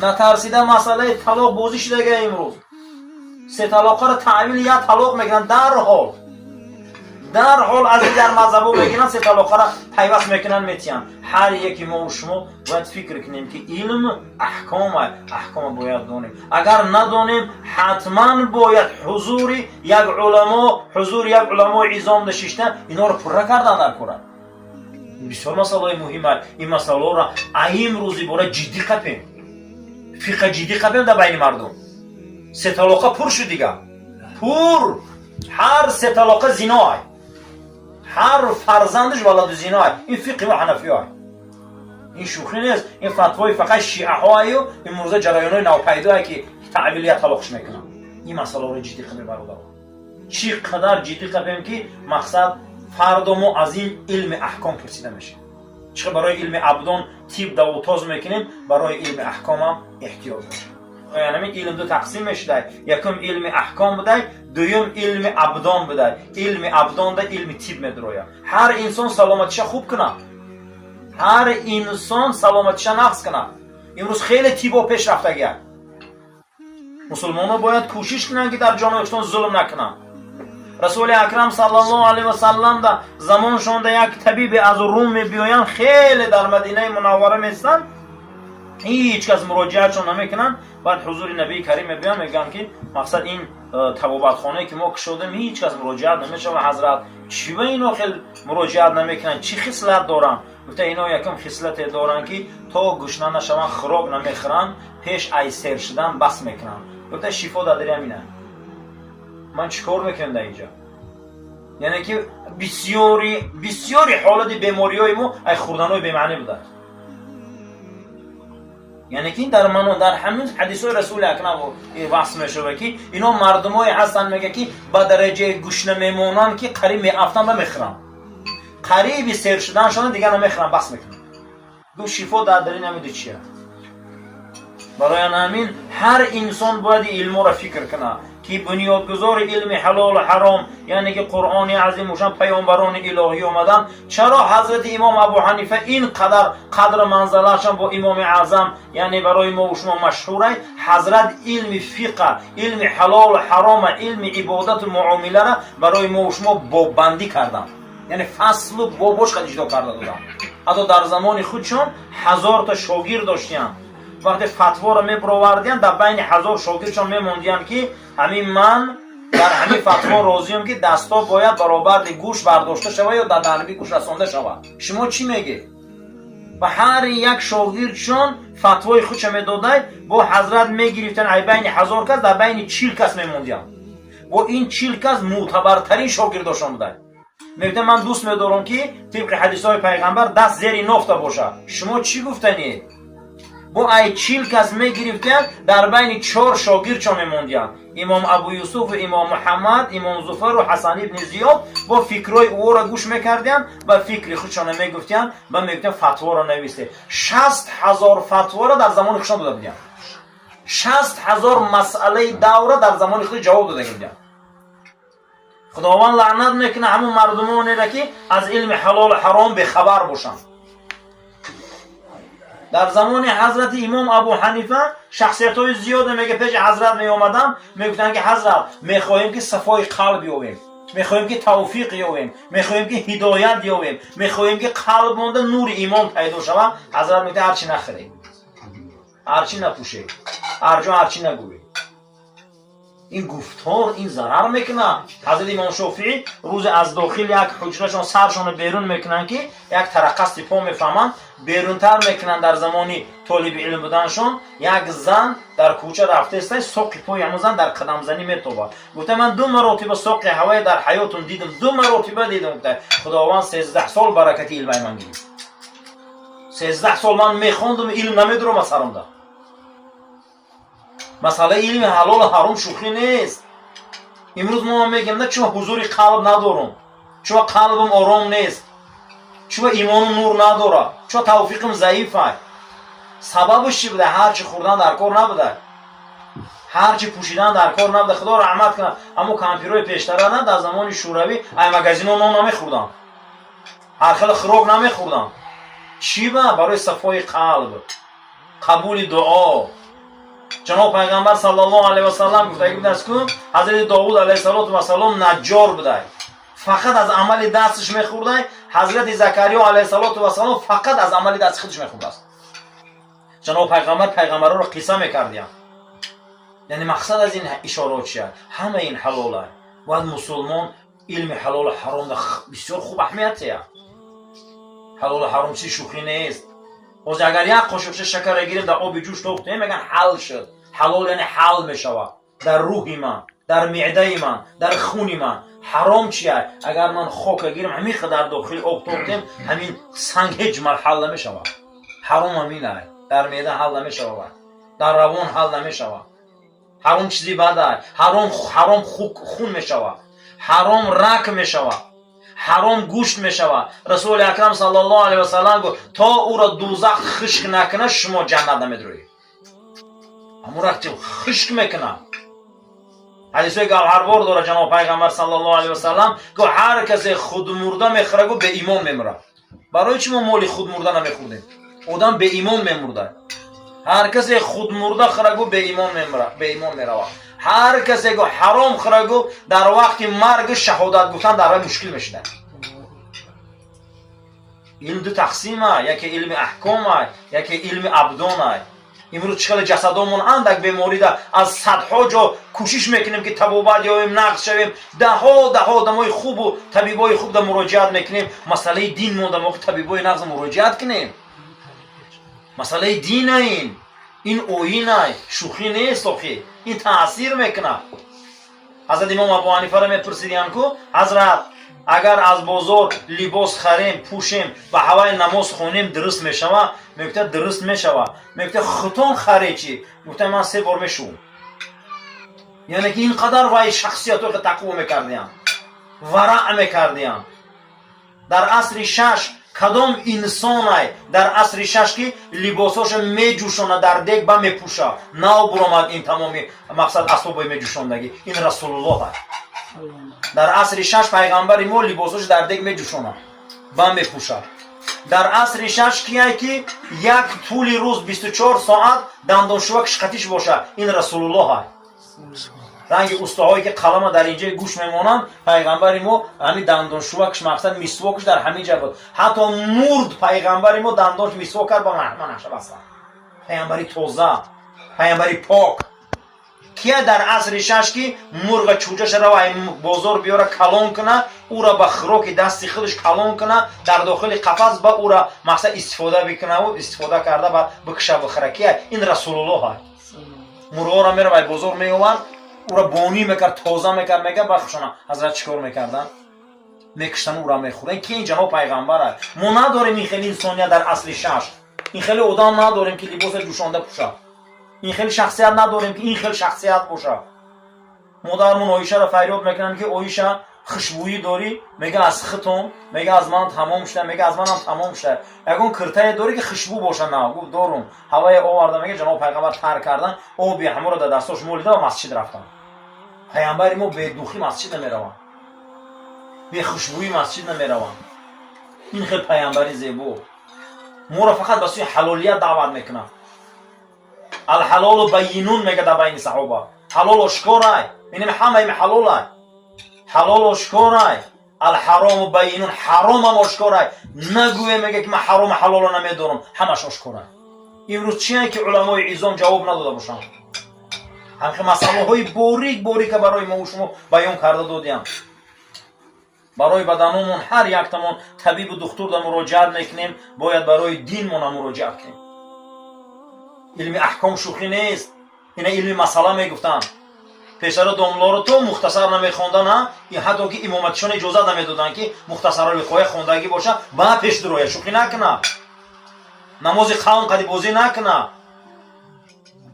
Speaker 1: Натарсида масъалаи талоқ бозӣ шудага. Имрӯз се талоқҳоро таъвили як талоқ мекунанд дарҳол. Дарҳол аз дигар мазҳабо мегиранд, се талоқаро пайваст мекунанд, метиҳанд. Ҳар яки мо шумо бояд фикр кунем, ки илм аҳкома, аҳкома бояд донем. Агар надонем, ҳатман бояд ҳузури як уламо, ҳузури як уламои изом нишишта, инҳоро пурра кардан дар кора. Бисёр масъалаҳои муҳима. Ин масъалаҳоро аим рӯзи бора ҷиддӣ қапем, фиқҳа ҷиддӣ қапем. Дар байни мардум се талоқа пур шуд дига, пур. Ҳар се талоқа зиноай, ҳар фарзандаш валаду зиноай. Ин фиқҳи мо ҳанафиҳоай, ин шӯхӣ нест. Ин фатвои фақат шиаҳоаю имрӯза ҷараёнҳои навпайдое, ки таъвилия талоқш мекунанд. Ин масъалаҳоро ҷиддӣ қапем, бародаро. Чӣ қадар ҷиддӣ қапем, ки мақсад фардо мо аз ин илми аҳком пурсида мешавем. Чӣ барои илми абдон тиб давутоз мекунем, барои илми аҳкомам эҳтиёҷ бошем. Ҳамин илм ду тақсим мешудай: якум илми аҳком будай, дуюм илми абдон будай. Илми абдонда илми тиб медурояд. Ҳар инсон саломатиша хуб кунад, ҳар инсон саломатиша нақс кунад. Имрӯз хеле тибо пешрафтагия. Мусулмонҳо бояд кӯшиш кунанд, ки дар ҷони зулм накунанд. Расули акрам саллаллоҳу алайҳи васаллам да замоншонда як табибе аз Рум мебиёянд. Хеле дар Мадинаи Мунаввара местанд, ҳеҷ кас муроҷиатшон намекунанд. Баъд ҳузури Набии Карим мебиёянд, мегӯянд, ки мақсад ин табобатхонае, ки мо кушодем, ҳеҷ кас муроҷиат намешавад. Ҳазрат, чӣ ба ино хел муроҷиат намекунанд? Чӣ хислат доранд? Гуфта, ино якум хислате доранд, ки то гушна нашаванд, хӯрок намехӯранд, пеш ай сер шудан бас мекунанд. Гуфта, шифо дар ҳамина. Ман чӣ кор мекунам дар инҷа? Яъне ки бисёри бисёри ҳолати бемориҳои мо ай хӯрданҳои бемаънӣ буданд. Яъне ки дар мано дар ҳамин ҳадисҳои Расули акрам васф мешавад, ки ино мардумое ҳастанд, мега, ки ба дараҷаи гушна мемонанд, ки қариб меафтанд ва мехӯранд. Қариби сер шуданшона дигар намехӯранд, бас мекунанд. Гуфт, шифо дар дарин ҳамиду чия. Барои ҳамин ҳар инсон бояд илморо фикр кунад, ки бунёдгузори илми ҳалолу ҳаром, яъне ки Қуръони азимушан, паёмбарони илоҳӣ омаданд. Чаро ҳазрати имом Абу Ҳанифа ин қадар қадру манзалашон бо Имоми Аъзам, яъне барои мо шумо машҳурай? Ҳазрат илми фиқа, илми ҳалолу ҳарома, илми ибодату муомилара барои мо шумо боббандӣ карданд, яъне фаслу бобош қад иҷро карда доданд. Ҳатто дар замони худшон 1000 та шогирд доштиянд. Вақте фатворо мебуровардиянд, дар байни 1000 шогирдшон мемондиянд, ки ҳамин ман дар ҳамин фатво розиям, ки дастҳо бояд баробарди гӯш бардошта шавад ё дар дарби гӯш расонда шавад. Шумо чӣ мегед? Ва ҳар як шогирдшон фатвои худша медодай. Бо ҳазрат мегирифтанд, ай байни 1000 кас дар байни 40 кас мемондиянд. Бо ин 40 кас мӯътабартарин шогирдошон будай. Мегуфтанд, ман дӯст медорам, ки тибқи ҳадисҳои пайғамбар даст зери нофта бошад. Шумо чӣ гуфтанед? Бо ай 40 кас мегирифтиянд, дар байни чор шогирдшон мемондиянд: имом Абу Юсуфу имом Муҳаммад, имом Зуфару Ҳасан ибни Зиёд. Бо фикрҳои ӯро гӯш мекардиянд ва фикри худшона мегуфтиянд ва мегуфтиянд, фатворо нависте. 60 000 фатворо дар замони худшон дода будиянд. 60 000 масъалаи давра дар замони худ ҷавоб дода будиянд. Худованд лаънат мекунад ҳамон мардумонеро, ки аз илми ҳалолу ҳаром бехабар бошанд. Дар замони ҳазрати имом Абу Ҳанифа шахсиятҳои зиёде, мега, пеши ҳазрат меомаданд, мегуфтанд, ки ҳазрат, мехоҳем, ки сафои қалб ёбем, мехоҳем, ки тавфиқ ёбем, мехоҳем, ки ҳидоят ёбем, мехоҳем, ки қалб монда нури имон пайдо шавад. Ҳазрат мегуфт, ҳарчи нахӯред, ҳарчи напӯшед, ҳарҷо ҳарчи нагӯед. Ин гуфтор ин зарар мекунад. Ҳазрати имом Шофиӣ рӯзе аз дохил як ҳуҷрашон саршонро берун мекунанд, ки як тараққасти по мефаҳманд, берунтар мекунанд. Дар замони толиби илм буданашон як зан дар кӯча рафтаеста, соқи пои ҳамон зан дар қадамзанӣ метобад. Гуфта, ман ду маротиба соқи ҳавае дар ҳаётум дидам, ду маротиба дидам. Гуфта, Худованд 13 сол баракати илмаи ман гирифт. 13 сол ман мехондум, илм намедурам аз саромда. Масъалаи илми ҳалолу ҳаром шӯхӣ нест. Имрӯз мо мегӯем, на чун ҳузури қалб надорум, чун қалбам ором нест, чун имону нур надорад, чун тавфиқим заифай. Сабабаш чӣ буда? Ҳарчи хӯрдан дар кор набуда, ҳарчи пӯшидан дар кор набуда. Худо раҳмат кунад аммо кампирҳои пештара, на дар замони Шӯравӣ ай магазино нон намехӯрданд, ҳар хела хӯрок намехӯрданд. Чӣ ба? Барои сафои қалб, қабули дуо. Ҷаноб пайғамбар саллаллоҳу алайҳи васаллам гуфтаги будааст ку, ҳазрати Довуд алайҳиссалоту вассалом наҷҷор будай. Фақат аз амали дасташ мехӯрдай. Ҳазрати Закариё алайҳиссалоту вассалом фақат аз амали дасти худаш мехӯрдааст. Ҷаноб пайғамбар пайғамбарро қисса мекардиям. Яъне мақсад аз ин ишораҳо чия? Ҳама ин ҳалола. Бояд мусулмон илми ҳалолу ҳаром бисёр хуб аҳамият. Ҳалолу ҳаром чизи шӯхӣ нест. Ҳозир агар як қошиқча шакара гирем, дар оби ҷӯш тохтем, меган ҳал шуд. Ҳалол яъне ҳал мешавад дар рӯҳи ман, дар меъдаи ман, дар хуни ман. Ҳаром чия? Агар ман хока гирем, ҳамин қадар дохили об тохтем, ҳамин санг ҳеҷ мал ҳал намешавад. Ҳаром ҳамин ай, дар меъда ҳал намешавад, дар равон ҳал намешавад. Ҳаром чизи бад ай. Ҳаром хун мешавад, ҳаром рак мешавад, ҳаром гӯшт мешавад. Расули акрам саллаллоҳу алайҳи васаллам гуфт: то ӯро дӯзах хушк накунад, шумо ҷаннат намедроед. Ҳамон вақти хушк мекунад. Ҳадисҳои гавҳарбор дорад. Ҷаноб пайғамбар саллаллоҳу алайҳи васаллам гуфт: ҳар касе худмурда мехӯра, гуфт, беимон мемурад. Барои чӣ мо моли худмурда намехӯрдем? Одам беимон мемурда. Ҳар касе худмурда хӯра, гуфт, беимон беимон меравад. Ҳар касе, гуфт, ҳаром хӯра, гуфт, дар вақти марг шаҳодат гуфтан дар вай мушкил мешудад. Илм ду тақсима: яке илми аҳкома, яке илми абдона. Имрӯз чӣ хеле ҷасадомон андак беморида аз садҳо ҷо кӯшиш мекунем, ки табобат ёбем, нағз шавем, даҳо даҳо одамои хубу табибои хуб да муроҷиат мекунем. Масъалаи дин монда, мо табибои нағз муроҷиат кунем. Масъалаи дина ин оинай, шӯхӣ нест. Охи, ин таъсир мекунад. Ҳазрат имом Абу Ҳанифаро мепурсидиянд ку: ҳазрат, агар аз бозор либос харем, пӯшем, ба ҳавай намоз хонем, дуруст мешава? Мегуфта: дуруст мешава. Мегуфта: хутон харе чӣ? Гуфта: ман се бор мешӯм. Яъне ки ин қадар вай шахсиятҳо тақво мекардиям, вараъ мекардиям. Дар асри шаш кадом инсонай, дар асри шаш, ки либосҳошо меҷӯшона, дар дег ба мепӯша, нав буромад? Ин тамоми мақсад асбобои меҷӯшондагӣ ин Расулуллоҳ. Дар асри шаш пайғамбари мо либосҳошо дар дег меҷӯшонад, ба мепӯшад. Дар асри шаш кияй, ки як тӯли рӯз 24 соат дандоншувак шиқатиш бошад? Ин Расулуллоҳ. Ранги устаҳое, ки қалама дар инҷои гӯш мемонанд, пайғамбари мо ҳамин дандоншувакш, мақсад мисвокш дар ҳамин ҷа буд. Ҳатто мурд пайғамбари мо, дандонш мисвок кард, ба манаша баста. Пайғамбари тоза, пайғамбари пок. Кия дар асри шаш, ки мурға чӯҷаша рава бозор биёра, калон куна, ӯра ба хӯроки дасти худаш калон куна, дар дохили қафас ба ӯра мақсад истифода бикунаву истифода карда ба бикша, бихӯра? Кия? Ин Расулуллоҳ. Мурғоро мерава, бозор меовард, ӯра бонӣ мекард, тоза мекард, мега бахшона. Ҳазрат чӣ кор мекарданд? Мекуштан, ӯра мехӯрдан. Ки ин ҷаноб пайғамбар аст. Мо надорем ин хеле инсоният дар асри шаш. Ин хеле одам надорем, ки либоса ҷӯшонда пӯшад. Ин хеле шахсият надорем, ки ин хел шахсият бошад. Модармон Оишаро фарёд мекунанд, ки Оиша, хушбӯӣ дорӣ? Мега: аз хитон. Мега: аз ман тамом шуда. Мега: аз манам тамом шуда. Ягон киртае дорӣ, ки хушбӯ боша? На, гуфт, дорум. Ҳавае оварда, мега, ҷаноб пайғамбар тар кардан, оби ҳаморо дар дастош молида ба масҷид рафтанд. Пайғамбари мо бедухӣ масҷид намераванд, бехушбӯӣ масҷид намераванд. Ин хел пайғамбари зебо моро фақат ба сӯи ҳалолият даъват мекунад. Алҳалолу байинун, мега дар байни саҳоба, ҳалол ошкорай. Инами ҳамаи ҳалолай, ҳалол ошкорай. Алҳарому байинун, ҳаромам ошкорай. Нагӯе, мега, ки ман ҳарому ҳалоло намедонам, ҳамаш ошкорай. Имрӯз чие, ки уламои изом ҷавоб надода бошанд? Ҳамхел масъалаҳои борик борика барои мо шумо баён карда додиям. Барои баданомон ҳар яктамон табибу духтурда муроҷиат мекунем, бояд барои динмона муроҷиат кунем. Илми аҳком шӯхӣ нест. Ина илми масъала мегуфтанд. Пешаро домлоро то мухтасар намехондан, ҳатто ки имоматишон иҷозат намедоданд, ки Мухтасарулвиқоя хондагӣ боша, ба пеш дуроя, шӯхӣ накуна, намози қавм қади бозӣ накуна.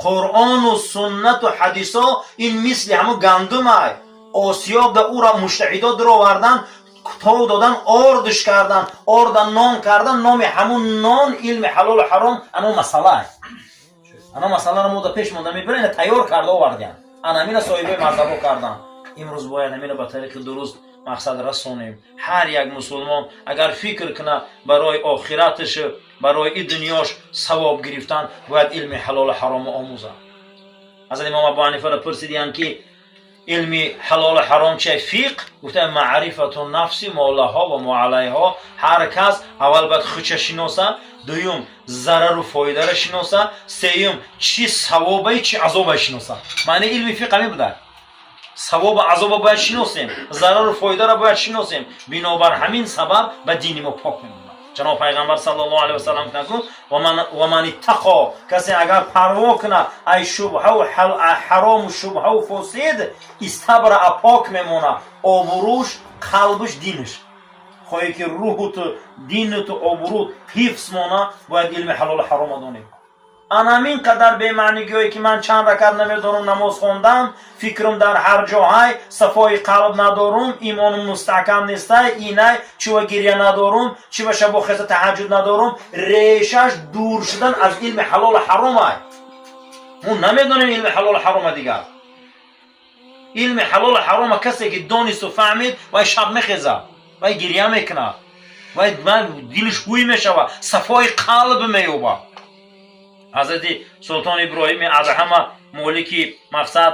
Speaker 1: Қуръону суннату ҳадисо ин мисли ҳамун гандумай. Осиёбда ӯра муҷтаҳидо дуровардан, тов додан, ордш кардан, орда нон кардан. Номи ҳамун нон илми ҳалолу ҳаром. Ано масъалай, ано масъаларо мо да пеш монда мебира. Ина тайёр карда овардиям, ана ҳамина соҳибои мазҳабо кардан. Имрӯз бояд ҳамина ба тариқи дуруст мақсад расонем. Ҳар як мусулмон агар фикр кунад барои охираташ, барои и дунёш савоб гирифтан, бояд илми ҳалолу ҳаромо омӯзад. Ҳазрат имом Абу Ҳанифаро пурсидиянд, ки Илми ҳалолу ҳаром чи? Фиқҳ гуфта, маърифату нафси мо лаҳо ва мо алайҳо. Ҳар кас аввал бояд худша шиноса, дуюм, зарару фоидаро шиноса, сеюм, чӣ савобай, чӣ азобай шиноса. Маънии илми фиқҳ ҳамин буда. Савобу азоба бояд шиносем, зарару фоидаро бояд шиносем. Бинобар ҳамин сабаб ба дини мо пок мемонад. Ҷаноб Пайғамбар саллаллоҳу алайҳи васаллам гуфтанд ку: ва ман иттақо, касе агар парво кунад ай шубҳаву ҳарому, шубҳаву фосид, истабраа, пок мемонад обрӯш, қалбиш, диниш. Хоҳе ки рӯҳуту динуту обрӯт ҳифз мона, бояд илми ҳалолу ҳарома донем. Анамин қадар бемаънигиҳое ки ман чанд ракат намедонам намоз хондам, фикрам дар ҳар ҷоҳай, сафои қалб надорум, имонум мустаҳкам нестай, инай чива гиря надорум, чива шабо хеса таҳаҷҷуд надорум, решаш дур шудан аз илми ҳалолу ҳаромай. Мо намедонем илми ҳалолу ҳарома. Дигар илми ҳалолу ҳарома касе ки донисту фаҳмид, вай шаб мехезад, вай гиря мекунад, вай дилиш ҳуй мешавад, сафои қалб меёбад. Ҳазрати Султон Иброҳими Адҳама, молики мақсад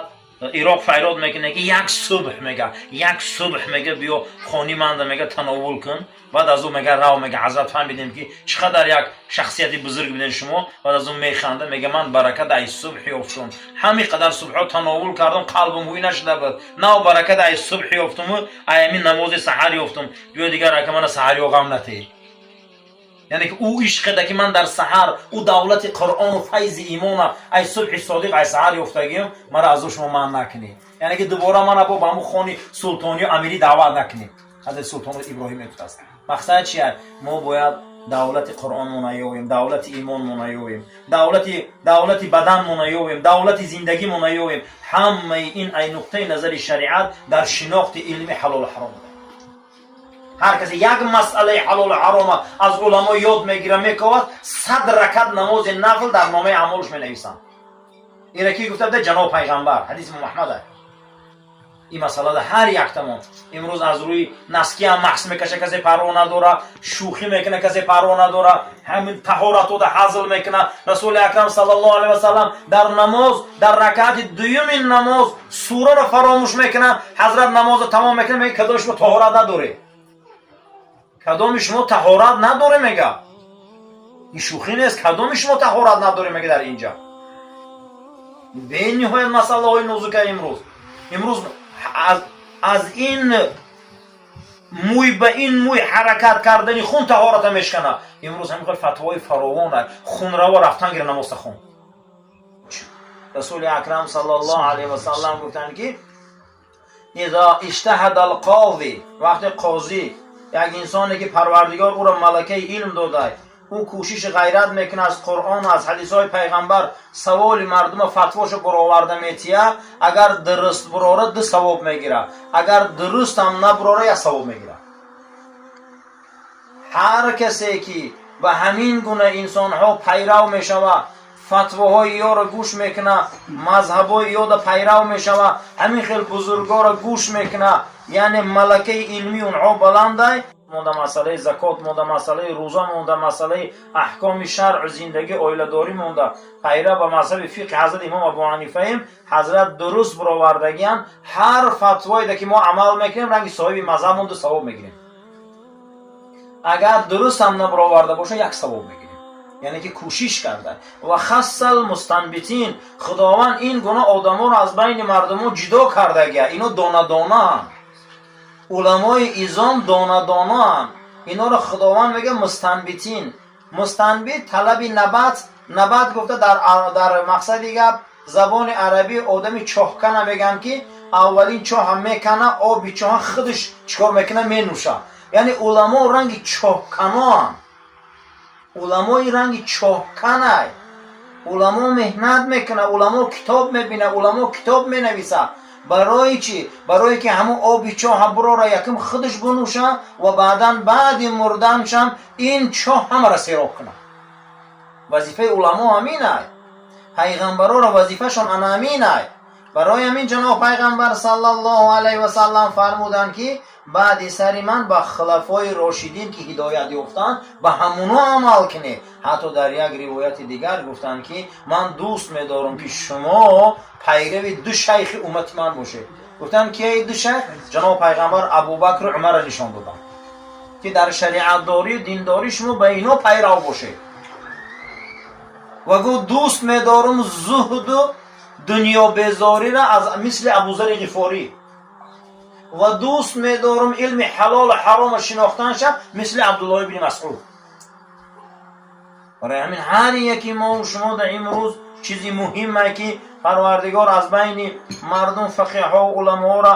Speaker 1: Ироқ, файрод мекунад ки як субҳ, мега, як субҳ, мега, биё хони манда, мега, тановул кун. Баъд аз ӯ, мега, рав. Мега, ҳазрат, фаҳмидем ки чӣ қадар як шахсияти бузург будем шумо. Баъд аз ӯ механда, мега: ман баракат ай субҳ ёфтум. Ҳамин қадар субҳҳо тановул кардам, қалбам ҳуй нашуда буд. Нав баракат ай субҳ ёфтуму ай ҳамин намози саҳар ёфтум. Биё дигар, ака, мана саҳар ёғам натеҳ. Яъне ки ӯ ишқеда ки ман дар саҳар ӯ давлати Қуръону файзи имона ай субҳи содиқ, ай саҳар ёфтагиам, мара аз ӯ шумо манъ накунед. Яъне ки дубора мана бо ба ҳамун хони султонию амирӣ даъват накунед. Ҳазрати Султон Иброҳим мегуфтааст. Мақсад чия? Мо бояд давлати Қуръонмона ёвем, давлати имонмона ёвем, давлати баданмона ёвем, давлати зиндагимона ёвем. Ҳамаи ин ай нуқтаи назари шариат дар шинохти илми ҳалолу ҳаром. Ҳар касе як масъалаи ҳалолу ҳарома аз уламо ёд мегира, мековад, 100 ракат намози нафл дар номаи аъмолш менависанд. Ира ки гуфта буда? Ҷаноб Пайғамбар, ҳадиси Муҳаммада. Ин масъалада ҳар яктамон имрӯз аз рӯи носкиам маҳс мекаша, касе парво надора, шӯхӣ мекуна, касе парво надора, ҳамин таҳоратода ҳазл мекуна. Расули Акрам саллаллоҳу алайҳи васаллам дар намоз, дар ракаати дуюми намоз сураро фаромӯш мекуна. Ҳазрат намозро тамом мекуна, мега: кадоми шумо таҳорат надоред? Кадоми шумо таҳорат надоре? Мега, ин шӯхӣ нест. Кадоми шумо таҳорат надоре? Мега. Дар инҷа бениҳоят масъалаҳои нозука. Имрӯз аз ин мӯй ба ин мӯй ҳаракат кардани хун таҳората мешканад. Имрӯз ҳамин хел фатвои фаровон, хунраво рафтан гира, намозта хун. Расули Акрам саллаллоҳу алайҳи васаллам гуфтанд ки изо иҷтаҳада алқози, вақте қозӣ, як инсоне ки Парвардигор ӯро малакаи илм додай, ӯ кӯшиши ғайрат мекунад, аз Қуръону аз ҳадисҳои Пайғамбар саволи мардума фатвошо буроварда метия, агар дуруст бурора, ду савоб мегирад, агар дурустам набурора, як савоб мегирад. Ҳар касе ки ба ҳамин гуна инсонҳо пайрав мешавад, фатвоҳои ёро гӯш мекунад, мазҳабҳои ёда пайрав мешавад, ҳамин хел бузургоро гӯш мекунад, яъне малакаи илмии онҳо баландай. Монда масъалаи закот, монда масъалаи рӯза, монда масъалаи аҳкоми шаръу зиндагӣ, оиладорӣ монда. Пайрав ба мазҳаби фиқҳи ҳазрат имом Абу Ҳанифаем. Ҳазрат дуруст буровардагианд. Ҳар фатвоеда ки мо амал мекунем, ранги соҳиби мазҳаб ду савоб мегирем, агар дуруст ҳам набуроварда боша, як савоб мегирем. Яъне ки кӯшиш карда. Ва хассал мустанбитин, Худованд ин гуна одаморо аз байни мардумо ҷудо кардагия. Ино донадонаанд, уламои изом донадонаанд. Инора Худованд мега мустанбитин. Мустанбит талаби набат, набат гуфта дар мақсади гап забони арабӣ одами чоҳкана мегӯянд, ки аввалин чоҳа мекана, оби чоҳа худаш чикор мекуна? Менӯша. Яъне уламо ранги чоҳканоанд, уламои ранги чоҳканай. Уламо меҳнат мекуна, уламо китоб мебина, уламо китоб менависа. Барои чӣ? Барое ки ҳамун оби чоҳа бурора, якум худаш бинӯша ва баъдан баъди мурданшам ин чоҳ ҳамаро сероб кунад. Вазифаи уламо ҳаминай, пайғамбароро вазифашон ана ҳаминай. Барои ҳамин ҷаноб Пайғамбар саллаллоҳу алайҳи васаллам фармуданд, ки баъди сари ман ба хулафои рошидин, ки ҳидоят ёфтанд, ба ҳамуно амал кунед. Ҳатто дар як ривояти дигар гуфтанд, ки ман дӯст медорам, ки шумо пайрави ду шайхи уммати ман бошед. Гуфтанд, ки ду шайх? Ҷаноб пайғамбар Абубакру Умарро нишон доданд, ки дар шариатдорию диндорӣ шумо ба ино пайрав бошед. Ва гуфт, дӯст медорам зуҳду дунёбезориро аз мисли Абузари Ғифорӣ ва дӯст медорам илми ҳалолу ҳарома шинохтанша мисли Абдуллоҳ ибни Масъуд. Барои ҳамин ҳар яки мо шумо дар имрӯз чизи муҳиме, ки Парвардигор аз байни мардум фақеҳҳо, уламоро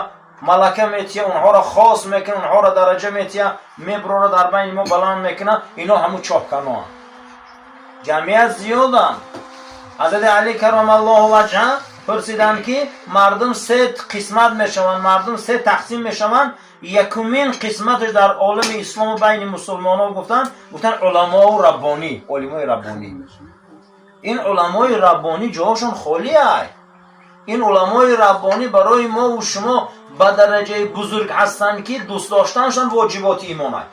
Speaker 1: малака метия, онҳоро хос мекунад, онҳоро дараҷа метия, меброра, дар байни мо баланд мекунад. Ино ҳамун чоҳканоанд, ҷамъият зиёданд. Ҳазрати Али карамаллоҳу ваҷҳа пурсиданд, ки мардум се қисмат мешаванд, мардум се тақсим мешаванд. Якумин қисматаш дар олами ислому байни мусулмонон гуфтанд уламоу раббонӣ, олимои раббонӣ. Ин уламои раббонӣ ҷоашон холӣ ай. Ин уламои раббонӣ барои мову шумо ба дараҷаи бузург ҳастанд, ки дӯст доштанашон воҷиботи имон ай.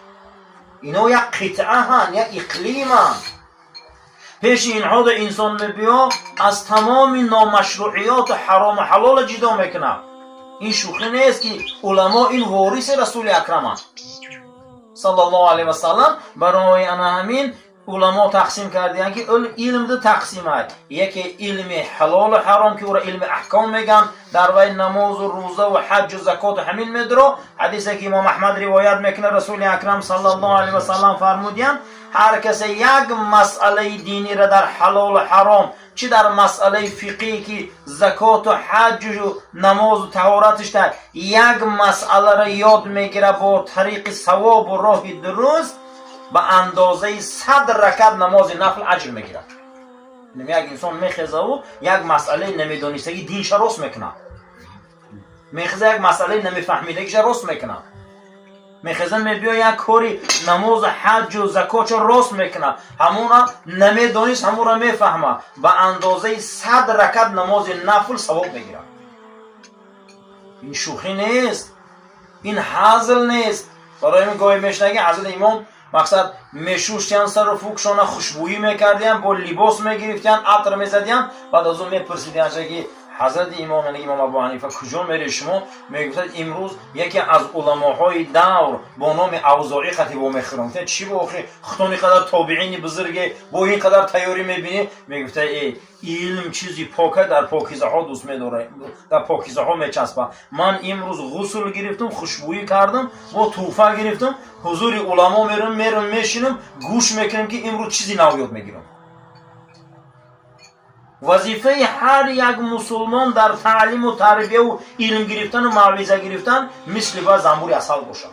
Speaker 1: Ино як қитъаҳанд, як иқлиманд. Пеши инҳо инсон мебиё, аз тамоми номашрӯъиёту ҳарому ҳалола ҷидо мекунад. Ин шӯхӣ нест, ки уламо ин вориси Расули Акраманд саллаллоҳу алайҳи васаллам. Барои ана ҳамин уламо тақсим кардиянд, ки илм ду тақсим ай: яке илми ҳалолу ҳаром, ки ӯро илми аҳком мегӯянд, дар вай намозу рӯзаву ҳаҷҷу закоту ҳамин медро. Ҳадисе ки Имом Аҳмад ривоят мекунад, Расули Акрам саллаллоҳу алайҳи васаллам фармудиянд: ҳар касе як масъалаи диниро дар ҳалолу ҳаром, чӣ дар масъалаи фиқҳӣ, ки закоту ҳаҷҷу намозу таҳоратишта, як масъаларо ёд мегирад бо тариқи савобу роҳи дуруст, ба андозаи 100 ракат намози нафл аҷр мегирад. Як инсон мехезаву як масъалаи намедонистагӣ динша рост мекунад, мехеза, як масъалаи намефаҳмидагиша рост мекунад, мехеза, мебиё, як кори намозу ҳаҷҷу закотшо рост мекунад, ҳамуна намедонист, ҳамура мефаҳмад, ба андозаи 100 ракат намози нафл савоб мегирад. Ин шӯхӣ нест, ин ҳазл нест. Барои ин гоҳе мешунаги, ҳазрати имом мақсад мешуштиянд сару фукшона, хушбӯӣ мекардиянд, бо либос мегирифтиянд, атр мезадиянд. Баъд аз он мепурсидиянд, ки ҳазрати имом, яъне Имом Абу Ҳанифа, куҷо меред шумо? Мегуфтад, имрӯз яке аз уламоҳои давр бо номи Авзоӣ қати вомехӯрам. Гуфтанд, чӣ бо охи, худтон ин қадар тобиини бузурге, бо ин қадар тайёрӣ мебинӣ? Мегуфта, э, илм чизи пока, дар покизаҳо дӯст медорад, дар покизаҳо мечаспад. Ман имрӯз ғусл гирифтум, хушбӯӣ кардам, бо тӯҳфа гирифтум, ҳузури уламо мерам, мешинам, гӯш мекунам, ки имрӯз чизи нав ёд мегирам. Вазифаи ҳар як мусулмон дар таълиму тарбияву илм гирифтану мавъиза гирифтан мисли ба занбури асал бошад.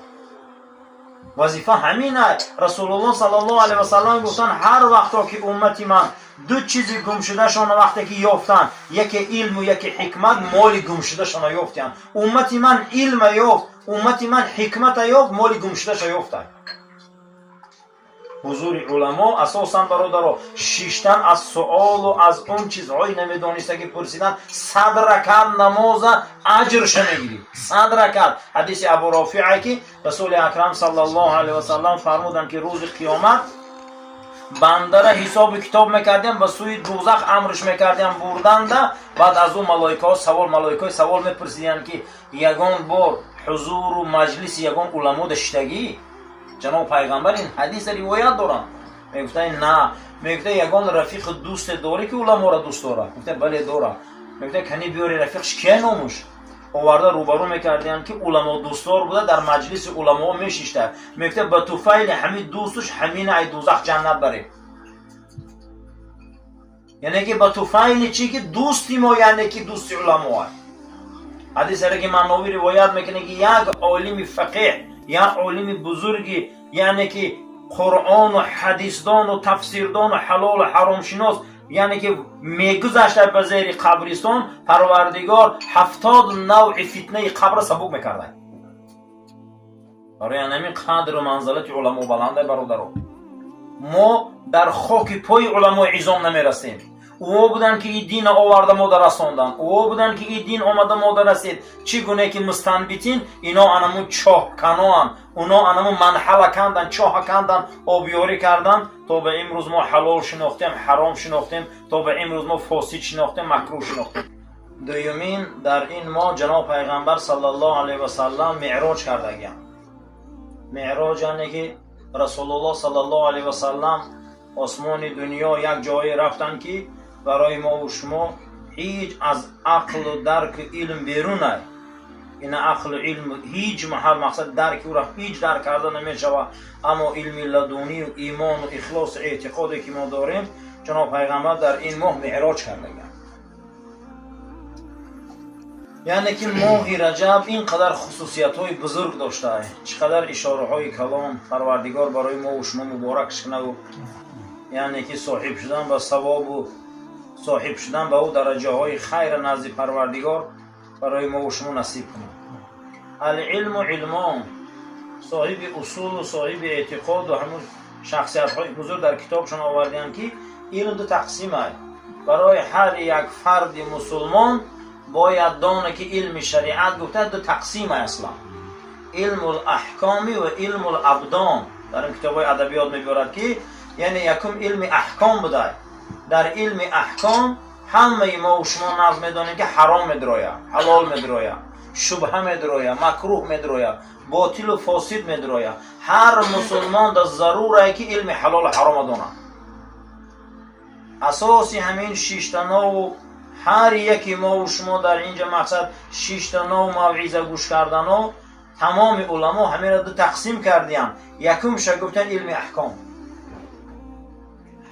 Speaker 1: Вазифа ҳамин аст. Расулуллоҳ саллаллоҳу алайҳи васаллам гуфтанд, ҳар вақто ки уммати ман ду чизи гумшудашона вақте ки ёфтанд, яке илму яке ҳикмат, моли гумшудашона ёфтиянд. Уммати ман илма ёфт, уммати ман ҳикмата ёфт, моли гумшудаша ёфтанд. Ҳузури уламо асосан, бародаро, шиштан, аз суолу аз он чизҳои намедонистагӣ пурсидан, 100 ракат намоза аҷрша мегирӣ, 100 ракат. Ҳадиси Абу Рофиа, ки Расули Акрам саллаллоҳу алайҳи васаллам фармуданд, ки рӯзи қиёмат бандара ҳисобу китоб мекардем, ба сӯи дӯзах амрш мекардем бурданда. Баъд аз ӯ малоикаҳо савол, малоикаҳои савол мепурсидиянд, ки ягон бор ҳузуру маҷлиси ягон уламо даштагӣ? Ҷаноб пайғамбар ин ҳадиса ривоят доранд. Мегуфтанд, на. Мегуфта, ягон рафиқу дӯсте дорӣ, ки уламоро дӯст дорад? Гуфта, бале, дорам. Мегуфта, кани биёри, рафиқш кия, номуш оварда рӯбарӯ мекардиям, ки уламо дӯстдор буда, дар маҷлиси уламоҳо мешишта. Мегуфта, ба туфайли ҳамин дӯстуш ҳамина ай дӯзах ҷаннат барем. Яъне ки ба туфайли чӣ, ки дӯсти мо, яъне ки дӯсти уламоа. Ҳадисере ки Манновӣ ривоят мекунад, ки як олими фақеҳ, як олими бузурги, яъне ки Қуръону ҳадисдону тафсирдону ҳалолу ҳаромшинос, яъне ки мегузашта ба зери қабристон, Парвардигор 70 навъи фитнаи қабра сабук мекарда. Барои ҳамин қадру манзалати уламо баланда, бародаро. Мо дар хоки пои уламои изом намерасем. Ӯо буданд, ки ин дина оварда мода расонданд, ӯо буданд, ки ин дин омада мода расид. Чӣ гуне ки мустанбитин, ино анамун чоҳканоанд, уно анамун манҳала кандан, чоҳа кандан, обёрӣ кардан, то ба имрӯз мо ҳалол шинохтем, ҳаром шинохтем, то ба имрӯз мо фосид шинохтем, макрӯҳ шинохтем. Дуюмин, дар ин моҳ ҷаноб пайғамбар саллаллоҳу алайҳи васаллам меъроҷ кардагиям. Меъроҷ яъне ки Расулуллоҳ саллаллоҳу алайҳи васаллам осмони дунё як ҷое рафтанд, ки барои мову шумо ҳеҷ аз ақлу дарку илм берун ай. Ина ақлу илм ҳеҷ маҳал мақсад дарки ӯро ҳеҷ дарк карда намешавад, аммо илми ладунию имону ихлосу эътиқоде ки мо дорем, ҷаноб пайғамбар дар ин моҳ меъроҷ кардагианд. Яъне ки моҳи Раҷаб ин қадар хусусиятҳои бузург доштаа, чӣ қадар ишораҳои калом Парвардигор барои мову шумо муборак шунаву, яъне ки соҳиб шудан ба савобу соҳиб шудан ба ӯ дараҷаҳои хайра назди Парвардигор барои мову шумо насиб кунад. Алилму илмон, соҳиби усулу соҳиби эътиқоду ҳамун шахсиятҳои бузург дар китобшон овардаанд, ки илм ду тақсим ай. Барои ҳар як фарди мусулмон бояд дона, ки илми шариат гуфта ду тақсим ай аслан: илмул аҳкоми ва илмул абдон. Дар ин китобҳои адабиёт мебиёрад, ки яъне якум илми аҳком будай. Дар илми аҳком ҳамаи мо шумо нағз медонем, ки ҳаром медроя, ҳалол медроя, шубҳа медроя, макрӯҳ медроя, ботилу фосид медроя. Ҳар мусулмон да зарурае, ки илми ҳалолу ҳарома донад. Асоси ҳамин шиштанову ҳар яки мову шумо дар инҷа мақсад шиштанову мавъиза гӯш кардано, тамоми уламо ҳаминро ду тақсим кардиянд. Якумша гуфтан илми аҳком.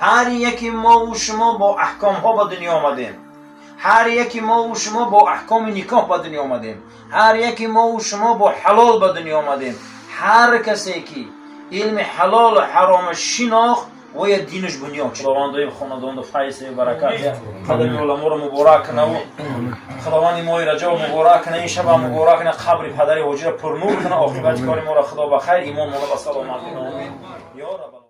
Speaker 1: Ҳар яки мову шумо бо аҳкомҳо ба дунё омадем, ҳар яки мову шумо бо аҳкоми никоҳ ба дунё омадем, ҳар яки мову шумо бо ҳалол ба дунё омадем. Ҳар касе ки илми ҳалолу ҳарома шинохт, воя динаш бунёд. Худованд доим хонадонду файз баракат, қадами уламоро муборак кунаву Худованди моҳи Раҷаб муборак куна, ин шаба муборак куна, қабри падари ҳоҷира пурнур куна, оқибати кори моро Худо ба хайр, имон моро ба саломат куна. Омин ё раббал.